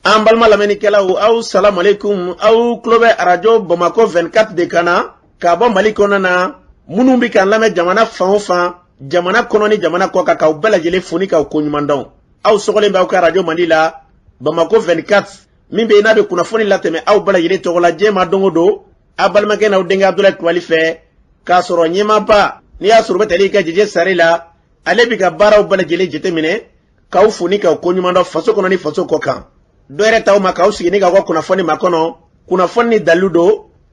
An balima lamɛnnikɛlaw, aw salamu aleykum. Aw tulo bɛ arajo Bamakɔ 24 de kan na ka bɔ Mali kɔnɔna na. Minnu bɛ k'an lamɛn jamana fan o fan, jamana kɔnɔ ni jamana kɔ kan, k'aw bɛɛ lajɛlen fo ni k'aw koɲuman dɔn. Aw sɔgɔlen bɛ aw ka arajo mandi la, Bamakɔ 24, min bɛ yen n'a bɛ kunnafoni latɛmɛ aw bɛɛ lajɛlen tɔgɔ la diɲɛ ma don o don, aw balimakɛ n'aw denkɛ Abudulayi Kulubali fɛ, k'a sɔrɔ ɲɛmaaba n'i y'a sɔrɔ u bɛ tali kɛ Jeje Sare la, ale bɛ ka baaraw bɛɛ lajɛlen jateminɛ, k'aw fo ni k'aw koɲuman dɔn faso kɔnɔ ni faso kɔ kan. Dɔ yɛrɛ t'aw ma k'aw sigi ni k'aw ka kunnafoni makɔnɔ, kunnafoni ni dalilu don,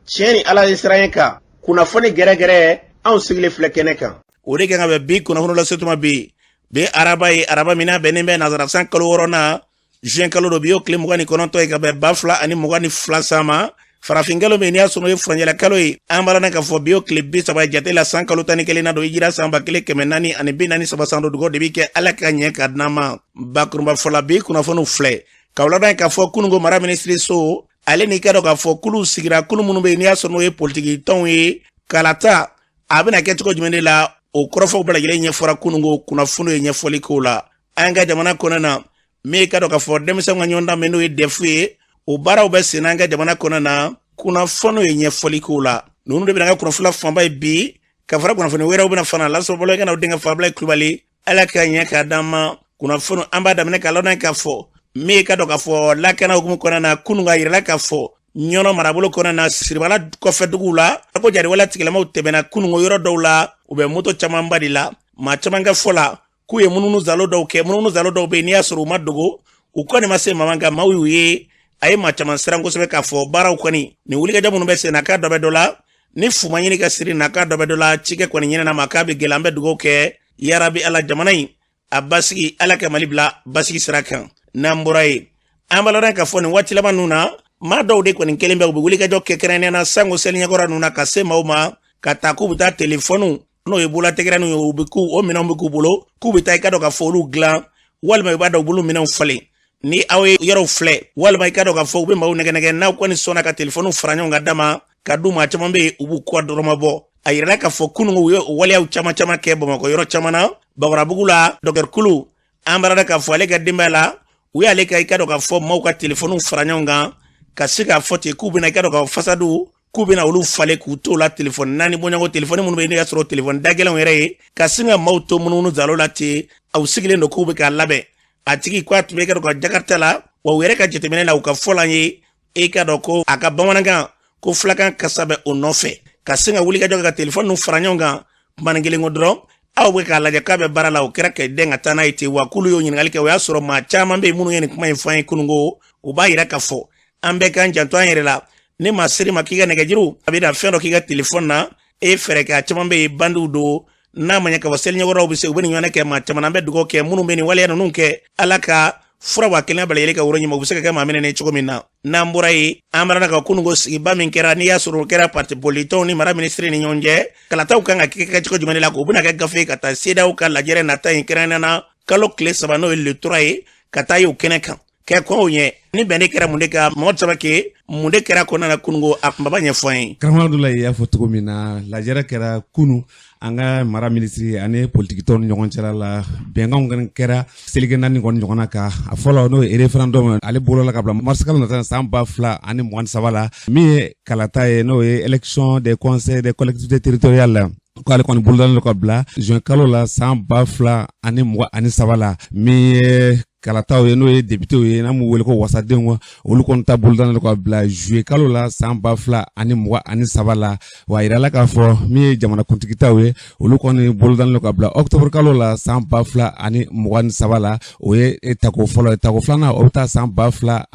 tiɲɛ ni Ala ye siran kan, kunnafoni gɛrɛgɛrɛ, anw sigilen filɛ kɛnɛ kan. O de kan ka bɛn bi kunnafoni lase tuma bi bi araba ye, araba min n'a bɛnnen bɛ nansara san kalo wɔɔrɔnan, juin kalo don, bi y'o tile 29 ye ka bɛn 2022 san ma. Farafin kalo min n'i y'a sɔrɔ o ye furancɛla kalo ye, an b'a lana k'a fɔ bi y'o tile 30 ye jate la, san kalo 11 don, hijira san 1443 san don. Dugawu de bi kɛ Ala ka ɲɛ ka d'an ma. Bakurunba fɔla, bi kunnafoniw filɛ k'aw ladɔn k'a fɔ kununko mara minisiri so ale n'i ka dɔn k'a fɔ kuluw sigira, kulu minnu bɛ yen n'i y'a sɔrɔ n'o ye politiki tɔnw ye, kalata a bɛna kɛ cogo jumɛn de la, o kɔrɔfɔw bɛɛ lajɛlen ɲɛfɔra kununko kunnafoniw ye ɲɛfɔli k'o la. An ka jamana kɔnɔ na, min ka dɔn k'a fɔ denmisɛnw ka ɲɔgɔndan min n'o ye DEF ye, o baaraw bɛ sen an ka jamana kɔnɔ na, kunnafoniw ye ɲɛfɔli k'o la. Ninnu de bɛna ka kunnafoni fanba ye bi, ka fara kunnafoni wɛrɛw bɛna fana lasɔrɔ bolo ka n'aw denkɛ Fabulayi Kulubali. Ala ka ɲɛ k'a d'an ma. Kunnafoni an b'a daminɛ k'a ladɔn k'a fɔ min ka dɔn k'a fɔ lakana hukumu kɔnɔna na, kunun ka yirala k'a fɔ Ɲɔnɔ marabolo kɔnɔna na, Siribala kɔfɛ duguw la, ko jariwala tigilamaw tɛmɛna kununko yɔrɔ dɔw la, u bɛ moto camanba de la. Maa caman ka fɔ la k'u ye munumunu zalo dɔw kɛ, munumunu zalo dɔw bɛ yen n'i y'a sɔrɔ u ma dogo, u kɔni ma se maa kan, maaw y'u ye. A ye maa caman siran kosɛbɛ k'a fɔ baaraw kɔni nin wulikajɔ minnu bɛ sen na, k'a dɔ bɛ dɔ la ni fu ma ɲini ka siri na, k'a dɔ bɛ dɔ la cikɛ kɔni ɲinɛna ma, k'a bɛ gɛlɛya. An bɛ dugawu kɛ yarabi Ala jamana in a basigi, Ala ka Mali bila basigi sira kan. N'an bɔra yen, an b'a lɔn k'a fɔ nin waati laban ninnu na, maa dɔw de kɔni kelen bɛ, u bɛ wulikajɔ kɛ kɛrɛnkɛrɛnnenya na sango seli ɲɛkɔrɔ ninnu na, ka se maaw ma ka taa k'u bɛ taa telefɔniw, n'o ye bololatɛgɛrɛninw ye, u bɛ k'u o minɛnw bɛ k'u bolo, k'u bɛ taa i ka dɔn k'a fɔ olu dilan, walima i b'a dɔn u bolo minɛnw falen. Ni aw ye yɔrɔw filɛ, walima i ka dɔn k'a fɔ u bɛ maaw nɛgɛ nɛgɛ, n'aw kɔni sɔnna ka telefɔniw fara ɲɔgɔn kan dama ka d'u ma, caman bɛ yen u b'u kɔ dɔrɔmɛ bɔ. A yirala k'a fɔ kunun u ye o waleyaw caman caman kɛ Bamakɔ yɔrɔ caman na, Bakɔrɔbugu la, dɔkitɛri Kulu, an b'a k'a fɔ ale ka denbaya la, u y'ale ka i ka dɔn k'a fɔ maaw ka telefɔniw fara ɲɔgɔn kan ka se k'a fɔ ten k'u bɛna i ka dɔn k'a fɔ fasadiw k'u bɛna olu falen k'u t'o la, telefɔni naani bɔɲɔgɔn, telefɔni minnu bɛ yen n'o y'a sɔrɔ telefɔni dagɛlɛnw yɛrɛ ye, ka sin ka maaw to munumunu zalo la ten. Aw sigilen don k'u bɛ k'a labɛn. A tigi ko a tun bɛ i ka dɔn ka Jakarta la, wa u yɛrɛ ka jateminɛ la, u ka fɔ la ye, e ka dɔn ko a ka bamanankan ko fulakan kasa bɛ o nɔfɛ, ka sin ka wulikajɔ kɛ ka telefɔni ninnu fara ɲɔgɔn kan kuma kelen ko dɔrɔn aw bɛ k'a lajɛ k'a bɛ baara la. O kɛra ka den ka taa n'a ye ten. Wa k'olu y'o ɲininkali kɛ, o y'a sɔrɔ maa caman bɛ yen minnu ye nin kuma in fɔ an ye kununko. U b'a yira k'a fɔ an bɛɛ k'an janto an yɛrɛ la. Ni maa ser'i ma k'i ka nɛgɛjuru, a bɛ na fɛn dɔ k'i ka telefɔni na, e fɛɛrɛ kɛ. A caman bɛ yen, bandiw don. N'a ma ɲɛ ka fɔ seli ɲɛkɔrɔw bɛ se, u bɛ nin ɲɔgɔnna kɛ maa caman. An bɛ dugawu kɛ minnu bɛ nin waleya ninnu kɛ, Ala ka fura wa kɛnɛya bɛɛ lajɛlen ka woro ɲuman, u bɛ se ka kɛ maa minɛnen cogo min na. N'an bɔra yen, an b'a ka kununko sigiba min kɛra, n'i y'a sɔrɔ o kɛra parti politikiw ni mara minisiri ni ɲɔgɔn cɛ, kalataw kan ka kɛ cogo jumɛn de la, k'o bɛna kɛ gafe ka taa CEDEAO ka lajɛrɛ nata in, kɛrɛnkɛrɛnnenya na kalo tile 3, n'o ye le 3 ye, ka taa ye o kɛnɛ kan kɛ kɔn o ɲɛ. Ni bɛn de kɛra mun de kan, mɔgɔ Samake, mun de kɛra kɔnɔna na kununko, a kunbaba ɲɛfɔ an ye. Karamɔgɔ Abudulayi y'a fɔ cogo min na, lajɛrɛ kɛra kunu an ka mara minisiri ani politikitɔnw ni ɲɔgɔn cɛla la. Bɛnkanw kɔni kɛra seleke naani kɔni ɲɔgɔnna kan. A fɔlɔ, n'o ye référendum, ale bolola ka bila marisikalo nata san 2023 la. Min ye kalata ye, n'o ye élection des conseils des collectivités territoriales la, k'ale kɔni bolodalen don ka bila juin kalo la san 2023 la. Min ye kalataw ye, n'o ye députéw ye, n'an b'u wele ko wasadenw, olu kɔni ta bolodalen don ka bila juillet kalo la san 2023 la. Wa a yirala k'a fɔ min ye jamanakuntigitaw ye, olu kɔni bolodalen don ka bila octobre kalo la san 2023 la. O ye tako fɔlɔ ye. Tako filanan, o bɛ taa san 2024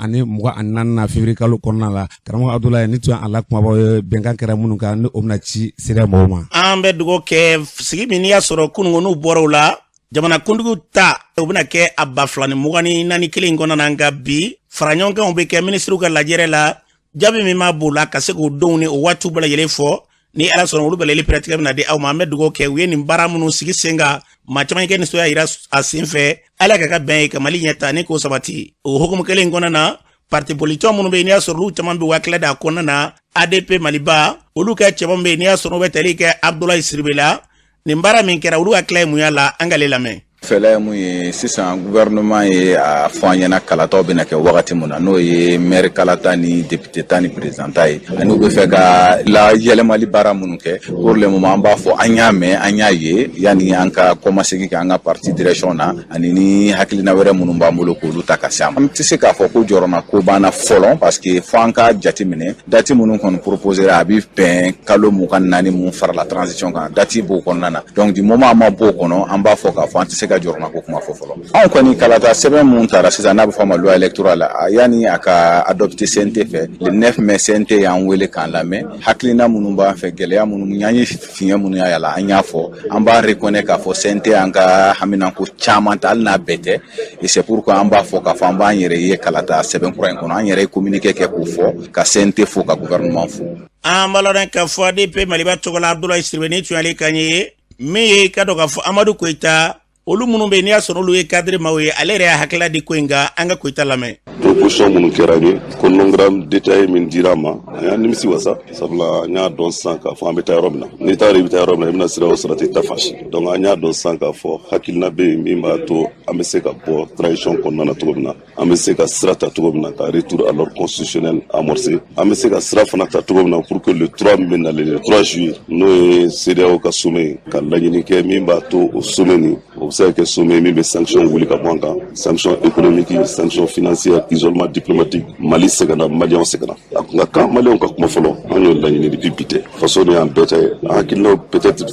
na, février kalo kɔnɔna la. Karamɔgɔ Abudulayi, ni tun ye a la kumabaw ye, bɛnkan kɛra minnu kan, ni o bɛna ci CEDEAO mɔgɔw ma. An bɛ dugawu kɛ sigi min n'i y'a sɔrɔ kununko n'u bɔra o la, jamanakuntigiw ta, o bɛna kɛ a 2024 kelen in kɔnɔna na. Nka bi fara ɲɔgɔnkanw bɛ kɛ minisiriw ka lajɛrɛ la, jaabi min b'a b'o la ka se k'o donw ni o waatiw bɛɛ lajɛlen fɔ, ni Ala sɔnna, olu bɛɛ lajɛlen pɛrɛtigɛ bɛna di aw ma. An bɛ dugawu kɛ u ye nin baara minnu sigi sen kan, maa caman kɛ nisɔndiya yira a sen fɛ. Ala ka ka bɛn ye ka Mali ɲɛ ta ni k'o sabati. O hukumu kelen in kɔnɔna na, parti politique minnu bɛ yen n'i y'a sɔrɔ olu caman bɛ waa da a kɔnɔna na, ADP Maliba, olu ka cɛba bɛ yen n'i y'a sɔrɔ u bɛ tali kɛ Abudulayi Siribe la, nin baara min kɛra, olu ka tila ye mun y'a la, an k'ale lamɛn. Fɛla ye mun ye sisan, gouvernement ye a fɔ an ɲɛna kalataw bɛna kɛ wagati mun na, n'o ye maire kalata ni député ta ni président ta ye, ani u bɛ fɛ ka la yɛlɛmali baara minnu kɛ. Pour le moment, an b'a fɔ an y'a mɛn, an y'a ye, yanni an ka kɔmasegin kɛ an ka parti direction na, ani ni hakilina wɛrɛ minnu b'an bolo k'olu ta ka se an ma. An tɛ se k'a fɔ ko jɔrɔna ko banna fɔlɔ, parce que fo an ka jateminɛ date minnu kɔni proposé, a bɛ bɛn kalo 24 mun farala transition kan, date b'o kɔnɔna na. Donc du moment an ma bɔ o kɔnɔ, an b'a fɔ k'a fɔ an tɛ se ka jɔrɔna ko kuma fɔ fɔlɔ. Anw kɔni, kalata sɛbɛn mun tara sisan, n'a bɛ fɔ a ma loi électorale, yanni a ka adopté CNT fɛ le 9 mai, CNT y'an wele k'an lamɛn. Hakilina minnu b'an fɛ, gɛlɛya minnu an ye, fiɲɛ minnu y'a la, an y'a fɔ. An b'a reconnaître k'a fɔ CNT y'an ka haminanko caman ta, hali n'a bɛɛ tɛ. Et c'est pourquoi an b'a fɔ k'a fɔ an b'an yɛrɛ ye kalata sɛbɛn kura in kɔnɔ. An yɛrɛ ye communiqué kɛ k'o fɔ, ka CNT fo, ka gouvernement fo. An b'a lɔn k'a fɔ ADP Maliba tɔgɔ la, Abdoulaye Sidibe ni tun y'ale kan ye. Min ye ka dɔn k'a fɔ Amadu Koyita, olu minnu bɛ yen n'i y'a sɔrɔ olu ye cadre maaw ye, ale yɛrɛ y'a hakilila di ko in kan. An ka Koyita lamɛn. Proposition minnu kɛra ye, chronogramme détaillé min dira an ma, an y'an nimisi wasa, sabula an y'a dɔn sisan k'a fɔ an bɛ taa yɔrɔ min na. N'i taara, i bɛ taa yɔrɔ min na, i bɛna sira o sira tɛ taa fan si. Donc an y'a dɔn sisan k'a fɔ hakilina bɛ yen min b'a to an bɛ se ka bɔ transition kɔnɔna na cogo min na, an bɛ se ka sira ta cogo min na ka retour à l'ordre constitutionnel amorcé, an bɛ se ka sira fana ta cogo min na pour que le 3 min bɛ nalen, le 3 juillet, n'o ye CEDEAO ka sommet ye, ka laɲini kɛ min b'a to o sommet nin, o bɛ se ka kɛ sommet min bɛ sanction wuli ka bɔ an kan, sanction économique, sanction financière, isolement diplomatique. Mali sɛgɛnna, Maliyɛnw sɛgɛnna, a kun ka kan Maliyɛnw ka kuma fɔlɔ. An y'o laɲini depuis bi tɛ. Faso de y'an bɛɛ ta ye. An hakilinaw peut-être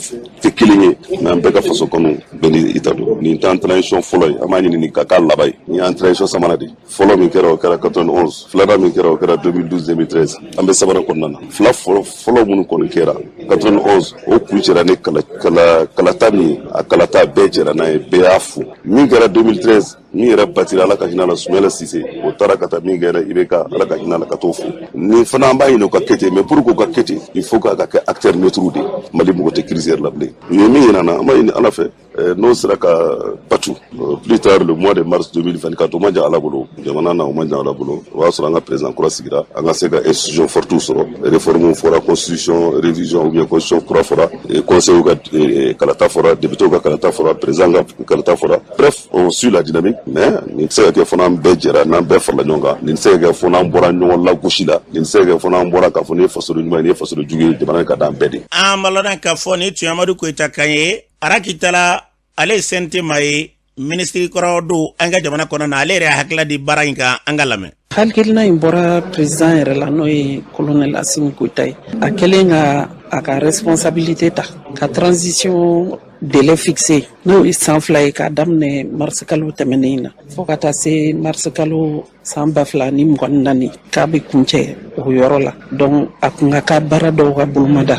tɛ kelen ye, mais an bɛɛ ka faso kanu bɛɛ ni i ta don. Nin t'an transition fɔlɔ ye, an b'a ɲini nin ka k'a laban ye. Nin y'an transition sabanan de ye. Fɔlɔ min kɛra, o kɛra 91. Filanan min kɛra, o kɛra 2012, 2013. An bɛ sabanan kɔnɔna na. Fila fɔlɔ fɔlɔ minnu kɔni kɛra 91, o kun cɛra ni kala kala kalata min ye, a kalata bɛɛ jɛra n'a ye, bɛɛ y'a fo. Min kɛra 2013, min yɛrɛ batira, Ala ka hinɛ la, Sumayila Sise, o taara ka taa min kɛra IBK, Ala ka hinɛ la, ka t'o fo. Nin fana, an b'a ɲini o ka kɛ ten, mais pour k'o ka kɛ ten, il faut k'a ka kɛ acteur neutre de ye. Mali mɔgɔ tɛ crise yɛrɛ la bilen. U ye min yira an na, an b'a ɲini Ala fɛ n'o sera ka batu plus tard le mois de mars 2024, o ma jan Ala bolo jamana na, o ma jan Ala bolo. O b'a sɔrɔ an ka président kura sigira, an ka se ka institution forte sɔrɔ. Réforme fɔra, constitution révision ou bien constitution kura fɔra, conseil ka kalata fɔra, député ka kalata fɔra, président ka kalata fɔra. Bref, on suit la dynamique. Mais nin tɛ se ka kɛ fo n'an bɛɛ jɛra, n'an bɛɛ farala ɲɔgɔn kan. Nin tɛ se ka kɛ fo n'an bɔra ɲɔgɔn lagosi la. Nin tɛ se ka kɛ fo n'an bɔra k'a fɔ nin ye fasoden ɲuman ye, nin ye fasoden jugu ye. Jamana ka d'an bɛɛ de. An b'a lɔn k'a fɔ nin tun ye Amadu Koyita kan ye. Arakitala, ale ye CNT maa ye, minisiri kɔrɔ don an ka jamana kɔnɔ na. Ale yɛrɛ ye hakilila di baara in kan. An ka lamɛn. Hakilina in bɔra président yɛrɛ la, n'o ye colonel Asimi Goïta ye. A kɛlen ka a ka responsabilité ta ka transition délai fixé, n'o ye san 2 ye, k'a daminɛ mars kalo tɛmɛnen na fo ka taa se mars kalo san 2024, k'a bɛ kuncɛ o yɔrɔ la. Donc a kun ka ka baara dɔw ka bolomada.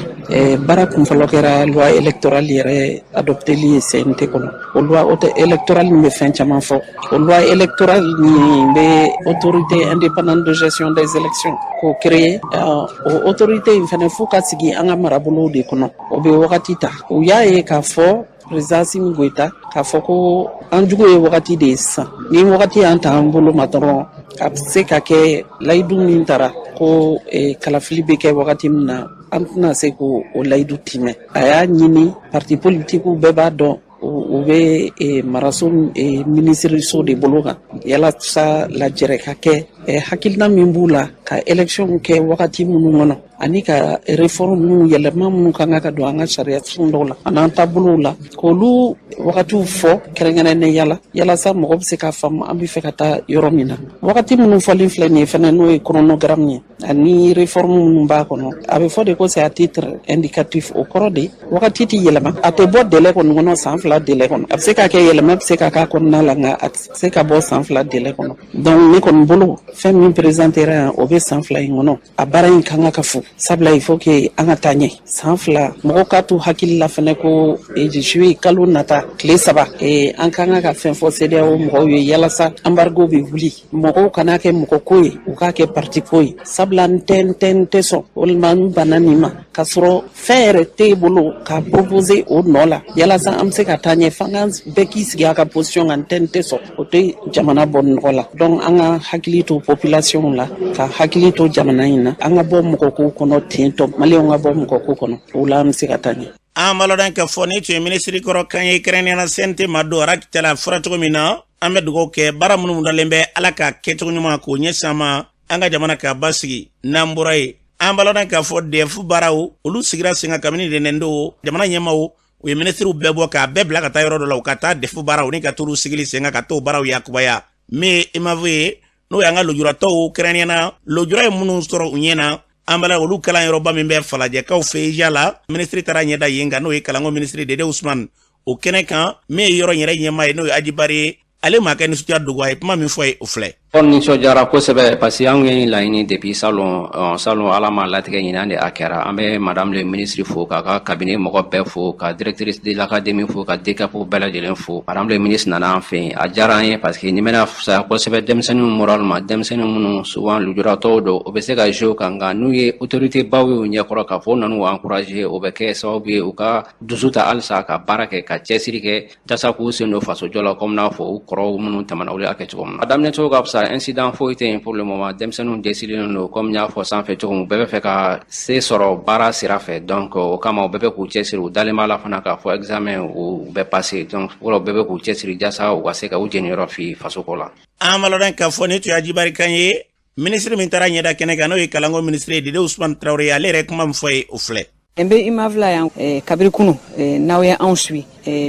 Baara kunfɔlɔ kɛra loi électorale yɛrɛ adopteli ye CNT kɔnɔ. O loi électorale min bɛ fɛn caman fɔ, o loi électorale nin bɛ autorité indépendante de gestion des élections k'o créer. O autorité in fɛnɛ, fo ka sigi an ka marabolow de kɔnɔ, o bɛ wagati ta. U y'a ye k'a fɔ président Asimi Goïta k'a fɔ ko an jugu ye wagati de ye sisan. Ni wagati y'an ta an bolo ma dɔrɔn, a bɛ se ka kɛ layidu min tara ko kalafili bɛ kɛ wagati min na, an tɛna se k'o layidu timɛ. A y'a ɲini parti politikiw bɛɛ b'a dɔn u bɛ maraso minisiriso de bolo kan, yalasa lajɛrɛ ka kɛ hakilina min b'u la ka élection kɛ wagati minnu kɔnɔ, ani ka réforme minnu, yɛlɛma minnu kan ka don an ka sariya sun dɔw la an'an taabolow la, k'olu wagatiw fɔ kɛrɛnkɛrɛnnenya la, yalasa mɔgɔ bɛ se k'a faamu an bɛ fɛ ka taa yɔrɔ min na. Wagati minnu fɔlen filɛ nin ye fɛnɛ, n'o ye chronogramme ye ani réforme minnu b'a kɔnɔ, a bɛ fɔ de ko c'est à titre indicatif. O kɔrɔ de, wagati tɛ yɛlɛma, a tɛ bɔ délai kɔni kɔnɔ, san 2 délai kɔnɔ. A bɛ se ka kɛ yɛlɛma bɛ se ka k'a kɔnɔna la, nka a tɛ se ka bɔ san 2 délai kɔnɔ. Donc ne kɔni bolo, fɛn min présenté yan, o bɛ san 2 in kɔnɔ, a baara in kan ka fo, sabula il faut que an ka taa ɲɛ. San 2, mɔgɔw k'a to hakili la fɛnɛ ko juillet kalo nata tile 3, an kan ka fɛn fɔ CEDEAO mɔgɔw ye yalasa embargo bɛ wuli. Mɔgɔw kana kɛ mɔgɔ ko ye, u k'a kɛ parti ko ye, sabula n tɛ n tɛ n tɛ sɔn walima n banna nin ma, k'a sɔrɔ fɛn yɛrɛ t'e bolo ka proposer o nɔ la yalasa an bɛ se ka taa ɲɛ. F'an ka bɛɛ k'i sigi a ka position kan. N tɛ n tɛ sɔn, o tɛ jamana bɔ nɔgɔ la. Donc an ka hakili to population la, ka hakili to jamana in na, an ka bɔ mɔgɔ ko kɔnɔ ten tɔ, Maliyɛnw ka bɔ mɔgɔ ko kɔnɔ, o la an bɛ se ka taa ɲɛ. An b'a lɔn k'a fɔ nin tun ye minisiri kɔrɔ kan ye, kɛrɛnkɛrɛnnenya la CNT ma don arakita la fɔra cogo min na. An bɛ dugawu kɛ, baara minnu dalen bɛ, Ala ka kɛcogo ɲuman k'o ɲɛsin an ma, an ka jamana ka basigi. N'an bɔra yen, an b'a lɔn k'a fɔ DEF baaraw, olu sigira sen kan kabini ntɛnɛn don. Jamana ɲɛmaaw, u ye minisiriw bɛɛ bɔ k'a bɛɛ bila ka taa yɔrɔ dɔ la, u ka taa DEF baaraw ni ka t'olu sigili sen kan, ka t'o baaraw yakubaya. Min ye UMAV ye, n'o y'an ka lujuratɔw, kɛrɛnkɛrɛnnenya la lujura ye minnu sɔrɔ u ɲɛ na, an bala olu kalanyɔrɔba min bɛ Falajɛkaw fɛ ja la, minisiri taara ɲɛda yen kan, n'o ye kalanko minisiri Dede Usman. O kɛnɛ kan, min ye yɔrɔ yɛrɛ ɲɛmaa ye, n'o ye Aji Bari ye, ale ma kɛ nisɔndiya dogo. A ye kuma min fɔ ye, o filɛ. Kɔni nisɔndiyara kosɛbɛ, parce que anw ye laɲini depuis salon salon, Ala ma latigɛ, ɲinan de a kɛra. An bɛ madame le ministre fo, k'a ka cabinet mɔgɔ bɛɛ fo, ka directrice de l'académie fo, ka DCAP bɛɛ lajɛlen fo. Madame le ministre nana an fɛ yen, a diyara an ye, parce que nin bɛna fisaya kosɛbɛ denmisɛnninw moral ma. Denmisɛnnin minnu souvent lujuratɔw don, o bɛ se ka jouer kan, nka n'u ye autorité baw ye u ɲɛkɔrɔ k'a fɔ u nan'u encourager, o bɛ kɛ sababu ye u ka dusu ta halisa ka baara kɛ, ka cɛsiri kɛ, jasa k'u sen don fasojɔ la, comme n'a fɔ u kɔrɔw minnu tɛmɛna, olu y'a kɛ cogo min na. A daminɛ cogo ka fisa, incident foyi tɛ yen pour le moment. Denmisɛnninw décidélen don, comme n y'a fɔ sanfɛ cogo min, u bɛɛ bɛ fɛ ka se sɔrɔ baara sira fɛ. Donc o kama, u bɛɛ bɛ k'u cɛsiri. U dalen b'a la fana k'a fɔ examen u bɛ passer. Donc o la, u bɛɛ bɛ k'u cɛsiri jasa u ka se ka u jeniyɔrɔ fi fasoko la. An b'a lɔn k'a fɔ nin tun ye Aji kan ye. Minisiri min taara ɲɛda kɛnɛ kan, n'o ye kalanko minisiri ye, Dede Usman Tarawele, ale yɛrɛ kuma min fɔ ye, o filɛ. N bɛ UMAV la yan kabiri kunu. N'aw ye anw suit,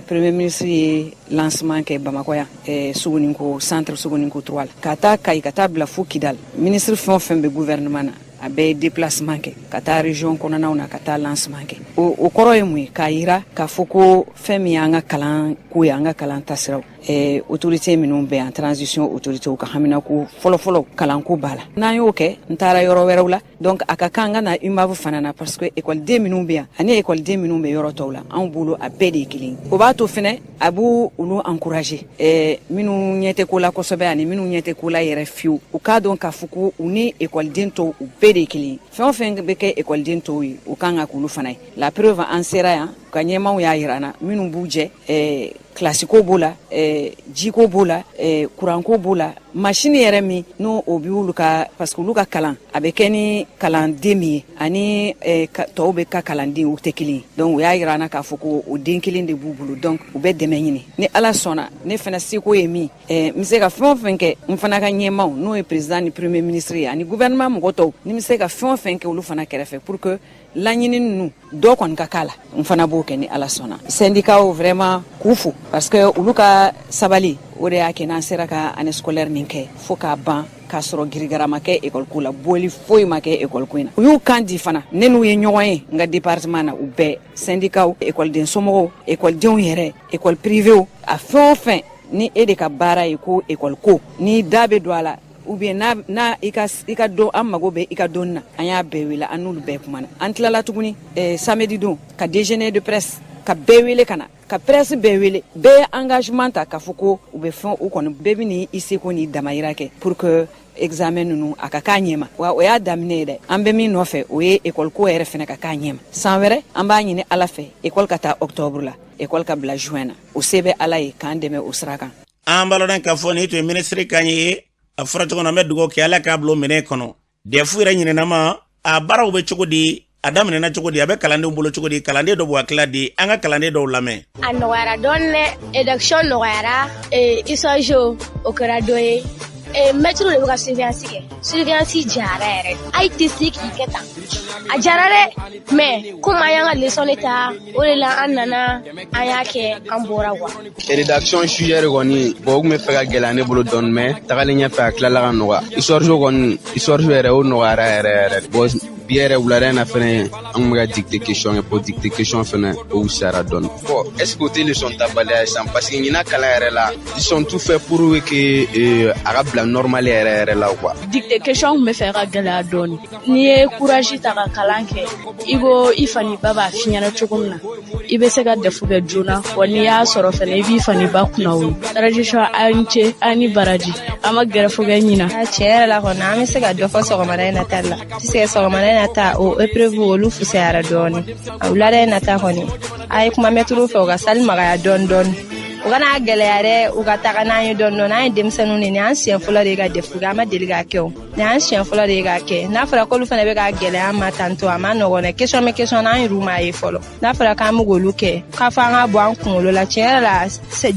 premier ministre ye lancement kɛ Bamakɔ yan, Sogoninko centre, Sogoninko 3 la, ka taa Kayi, ka taa bila fo Kidal. Ministre fɛn o fɛn bɛ gouvernement na, a bɛɛ ye déplacement kɛ ka taa région kɔnɔnaw na, ka taa lancement kɛ. O kɔrɔ ye mun ye? K'a yira k'a fɔ ko fɛn min y'an ka kalan ko ye, an ka kalan tasiraw, autorité minnu bɛ yan, transition autorité ka haminako fɔlɔfɔlɔ, kalanko b'a la. N'an y'o kɛ, n taara yɔrɔ wɛrɛw la. Donc a ka kan ka na UMAV fana na, parce que école minnu bɛ yan ani école minnu bɛ yɔrɔ tɔw la, anw bolo a bɛɛ de ye kelen ye. O b'a to fɛnɛ a b'u olu encourager, minnu ɲɛ tɛ ko la kosɛbɛ ani minnu ɲɛ tɛ ko la yɛrɛ fiyewu, u k'a dɔn k'a fɔ ko u ni école tɔw, u bɛɛ de ye kelen ye. Fɛn o fɛn bɛ kɛ école tɔw ye, u kan ka k'olu fana ye. La preuve, an sera yan, u ka ɲɛmaaw y'a yira an na, minnu b'u jɛ, kilasiko b'o la, jiko b'o la, kuranko b'o la, masini yɛrɛ min n'o o bɛ olu ka, parce que olu ka kalan a bɛ kɛ ni kalanden min ye ani tɔw bɛ ka kalanden, u tɛ kelen ye. Donc u y'a yira an na k'a fɔ ko o den kelen de b'u bolo. Donc u bɛ dɛmɛ ɲini. Ni Ala sɔnna, ne fana seko ye min, n bɛ se ka fɛn o fɛn kɛ, n fana ka ɲɛmaaw, n'o ye président ni premier ministre ye ani gouvernement mɔgɔ tɔw, ni n bɛ se ka fɛn o fɛn kɛ olu fana kɛrɛfɛ pour que laɲini ninnu dɔ kɔni ka k'a la, n fana b'o kɛ ni Ala sɔnna. Syndicat vraiment, k'u fo, parce que olu ka sabali, o de y'a kɛ n'an sera ka année scolaire nin kɛ fo k'a ban, k'a sɔrɔ girigara ma kɛ école ko la, bɔli foyi ma kɛ école ko in na. U y'u kan di fana. Ne n'u ye ɲɔgɔn ye n ka département na, u bɛɛ, syndicat, école somɔgɔw, école yɛrɛ, école privée, a fɛn o fɛn ni e de ka baara ye ko école ko ni da bɛ don a la, ou bien n'a i ka don, an mago bɛ i ka dɔnni na, an y'a bɛɛ wele, an n'olu bɛɛ kumana. An tilala tuguni samedi don ka déjeuner de presse, ka bɛɛ wele ka na, ka presse bɛɛ wele. Bɛɛ ye engagement ta k'a fɔ ko u bɛ fɛn u kɔni bɛɛ bɛ ni i seko n'i damayira kɛ pour que examen ninnu a ka k'a ɲɛma. Wa o y'a daminɛ ye dɛ, an bɛ min nɔfɛ, o ye école ko yɛrɛ fɛnɛ ka k'a ɲɛma. San wɛrɛ, an b'a ɲini Ala fɛ, école ka taa octobre la, école ka bila juin na. O se bɛ Ala ye k'an dɛmɛ o sira kan. An b'a lɔn k'a fɔ nin tun ye minisiri kan ye. A fɔra cogo min na, an bɛ dugawu kɛ, Ala k'a bila o minɛn kɔnɔ. DEF yɛrɛ ɲinɛnama, a baaraw bɛ cogo di? A daminɛna cogo di? A bɛ kalandenw bolo cogo di? Kalanden dɔ b'u hakilila di, an ka kalanden dɔw lamɛn. A nɔgɔyara dɔɔni dɛ, rédaction nɔgɔyara, histoire o kɛra dɔ ye. Mɛtiriw de bɛ ka surveillance kɛ, surveillance jara yɛrɛ, hali tɛ se k'i kɛ tan, a jara dɛ. Mais komi an y'an ka leçon de ta, o de la an nana, an y'a kɛ, an bɔra quoi. Rédaction sujet de kɔni, bon, o tun bɛ fɛ ka gɛlɛya ne bolo dɔɔni, mais tagalen ɲɛfɛ, a tilala ka nɔgɔya. Histoire kɔni, histoire yɛrɛ, o nɔgɔyara yɛrɛ yɛrɛ. Bon, bi yɛrɛ wulada in na fɛnɛ, an kun bɛ ka dictée question kɛ. Bon, dictée question fɛnɛ, o wusayara dɔɔni. Bon, est ce que o tɛ leçon tabaliya ye sisan? Parce que ɲinan kalan yɛrɛ la, ils ont tout fait pour que a ka bila normal yɛrɛ yɛrɛ la quoi. Dictée question kun bɛ fɛ ka gɛlɛya dɔɔni. N'i ye courage ta ka kalan kɛ, i ko i fa ni ba b'a f'i ɲɛna cogo min na, i bɛ se ka DEF kɛ joona. Wa n'i y'a sɔrɔ fɛnɛ, i b'i fa ni ba kunna wolo. Transition, a ni ce, a ni baraji, an ma grève kɛ ɲina. Tiɲɛ yɛrɛ la kɔni, an bɛ se ka dɔ fɔ sɔgɔmada in na ta la, puisque sɔgɔmada in na ta, o épreuve olu fusayara dɔɔni. A wulada in na ta kɔni, a ye kuma mɛtiriw fɛ, u ka salle magaya dɔɔni dɔɔni. U kana gɛlɛya dɛ, u ka taga n'an ye dɔɔni dɔɔni. An ye denmisɛnninw de, nin y'an siɲɛ fɔlɔ de ye ka DEF kɛ, an ma deli k'a kɛ o. Nin y'an siɲɛ fɔlɔ de ye k'a kɛ. N'a fɔra k'olu fana bɛ k'a gɛlɛya an ma tantɔ, a ma nɔgɔn dɛ. Question bɛ question na, an yɛrɛw m'a ye fɔlɔ. N'a fɔra k'an bɛ k'olu kɛ, k'a fɔ an ka bɔ an kunkolo la, tiɲɛ yɛrɛ la,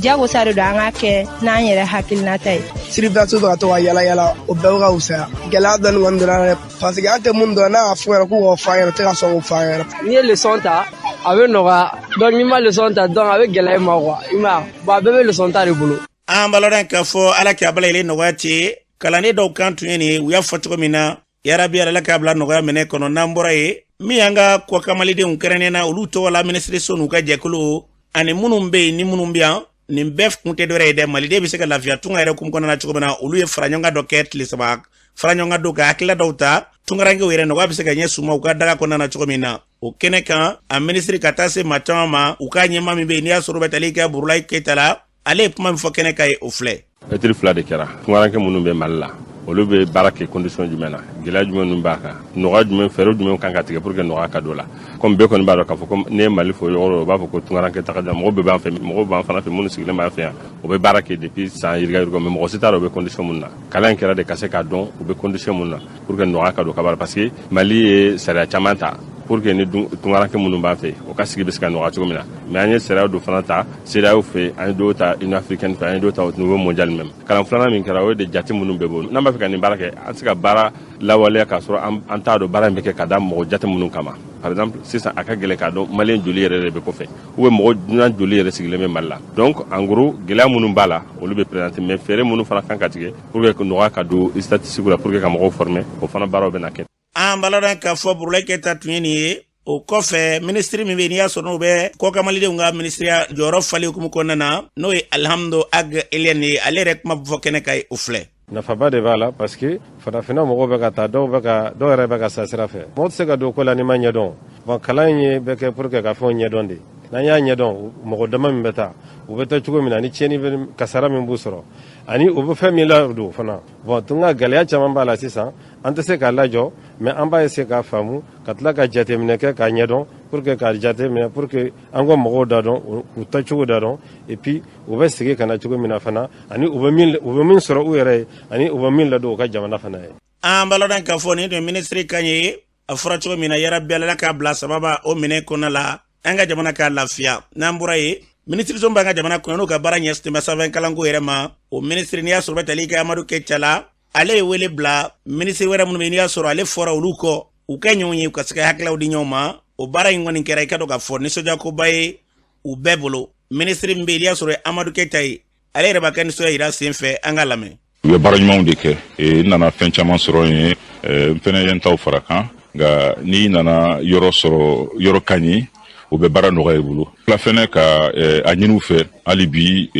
jagosa de don an k'a kɛ n'an yɛrɛ hakilinata ye. Surveillance bɛ ka to ka yala yala, o bɛɛ bɛ ka fisaya. Gɛlɛya dɔɔni kɔni donna dɛ, parce que an tɛ mun dɔn, n'a y'a fɔ ɲɛna k'u k'o fɔ an ɲɛna, u tɛ ka sɔn k'o fɔ an ɲɛna. N'i ye leçon ta, a bɛ nɔgɔya. Donc n'i ma leçon ta, donc a bɛ gɛlɛya i ma quoi, i m'a ye. Bon, a bɛɛ bɛ leçon ta de bolo. An b'a lɔn k'a fɔ Ala k'a bɛɛ lajɛlen nɔgɔya ten. Kalanden dɔw kan tun ye nin ye, u y'a fɔ cogo min na, yarabi Ala k'a bila nɔgɔya minɛ kɔnɔ. N'an bɔra yen, min y'an ka kɔkanmalidenw kɛrɛnnen na, olu tɔgɔ la minisiriso n'u ka jɛkulu ani minnu bɛ yen ni minnu bɛ yan, nin bɛɛ kun tɛ dɔwɛrɛ ye dɛ, maliden bɛ se ka lafiya tunga yɛrɛ kun kɔnɔna na cogo min na. Olu ye faraɲɔgɔnkan dɔ kɛ, tile 3 faraɲɔgɔnkan don, ka hakilila dɔw ta tunkarankew yɛrɛ nɔgɔya bɛ se ka ɲɛ suma u ka daga kɔnɔna na cogo min na. O kɛnɛ kan, a minisiri ka taa se maa caman ma, u ka ɲɛmaa min bɛ yen n'i y'a sɔrɔ u bɛ tali kɛ Burulayi Keyita la, ale ye kuma min fɔ kɛnɛ kan ye, o filɛ. Étude fila de kɛra. Tunkaranke minnu bɛ Mali la, olu bɛ baara kɛ condition jumɛn na, gɛlɛya jumɛn ninnu b'a kan, nɔgɔya jumɛn, fɛɛrɛ jumɛn kan ka tigɛ pour que nɔgɔya ka don la. Komi bɛɛ kɔni b'a dɔn k'a fɔ ko n'i ye Mali fɔ yɔrɔ o b'a fɔ ko tunkaranke taga jan, mɔgɔ bɛɛ b'an fɛ, mɔgɔw b'an fana fɛ, minnu sigilen b'an fɛ yan, u bɛ baara kɛ depuis san yirika yirika, mais mɔgɔ si t'a dɔn u bɛ condition mun na. Kalan in kɛra de ka se k'a dɔn u bɛ condition mun na pour que nɔgɔya ka don ka baara, parce que Mali ye sariya caman ta pour que ni tunkaranke minnu b'an fɛ, o ka sigi bɛ se ka nɔgɔya cogo min na. Mais an ye sariya dɔ fana ta CEDEAO fɛ, an ye dɔw ta Union africaine fɛ, an ye dɔw ta au niveau mondial même. Kalan filanan min kɛra, o ye de jate minnu bɛ bɔ, n'an b'a fɛ ka nin baara kɛ, an tɛ se ka baara lawaleya k'a sɔrɔ an t'a dɔn baara in bɛ kɛ ka da mɔgɔ jate minnu kama. Par exemple, sisan a ka gɛlɛn k'a dɔn maliyɛn joli yɛrɛ de bɛ kɔfɛ ou bien mɔgɔ dunan joli yɛrɛ sigilen bɛ Mali la. Donc en gros, gɛlɛya minnu b'a la, olu bɛ présenter, mais fɛɛrɛ minnu fana kan ka tigɛ pour que nɔgɔya ka don statistique la, pour que ka mɔgɔw former, o fana baaraw bɛ na kɛ. An b'a lɔn k'a fɔ Burulayi Keyita tun ye nin ye. O kɔfɛ, minisiri min bɛ yen n'i y'a sɔrɔ n'o bɛ kɔkanmalidenw ka minisiriya jɔyɔrɔ falen hukumu kɔnɔna na, n'o ye Alihamdu Ag Eliane ye, ale yɛrɛ kuma fɔ kɛnɛ kan ye, o filɛ. Nafaba de b'a la, parce que farafinna mɔgɔw bɛ ka taa, dɔw bɛ ka, dɔw yɛrɛ bɛ ka sa sira fɛ. Mɔgɔ tɛ se ka don ko la n'i ma ɲɛdɔn. Bon, kalan in ye bɛ kɛ pour que ka fɛnw ɲɛdɔn de. N'an y'a ɲɛdɔn, mɔgɔ dama min bɛ taa, u bɛ taa cogo min na, ni tiɲɛni bɛ, kasara min b'u sɔrɔ, ani u bɛ fɛn min ladon fana. Bon, tunga gɛlɛya caman b'a la sisan, an tɛ se k'a lajɔ, mais an b'a essayer k'a faamu, ka tila ka jateminɛ kɛ k'a ɲɛdɔn, pour que k'a jateminɛ, pour que an ka mɔgɔw da dɔn, k'u taacogo da dɔn, et puis u bɛ segin ka na cogo min na fana, ani u bɛ min sɔrɔ u yɛrɛ ye, ani u bɛ min ladon u ka jamana fana ye. An b'a lɔn k'a fɔ nin tun ye minisiri kan ye. A fɔra cogo min na, yarabi Ala k'a bila sababa o minɛ kɔnɔna la, an ka jamana k'a lafiya. N'an bɔra yen, minisiriso b'an ka jamana kɔnɔ, n'u ka baara ɲɛsinnen bɛ sanfɛ kalanko yɛrɛ ma, o minisiri n'i y'a sɔrɔ bɛ tali kɛ Amadu Keyita la, ale ye wele bila minisiri wɛrɛ minnu bɛ yen n'i y'a sɔrɔ ale fɔra olu kɔ, u ka ɲɔgɔn ye, u ka se ka hakililaw di ɲɔgɔn ma. O baara in kɔni kɛra, i ka dɔn k'a fɔ nisɔndiyakoba ye u bɛɛ bolo. Minisiri min bɛ yen n'i y'a sɔrɔ Amadu Keyita ye, ale yɛrɛ b'a ka nisɔndiya yira sen fɛ, an ka lamɛn. U ye baara ɲumanw de kɛ. N nana fɛn caman sɔrɔ yen, n fɛnɛ ye n taw fara kan. Nka n'i nana yɔrɔ sɔrɔ, yɔrɔ ka ɲi, o bɛ baara nɔgɔya i bolo. Tila fɛnɛ ka a ɲini u fɛ hali bi,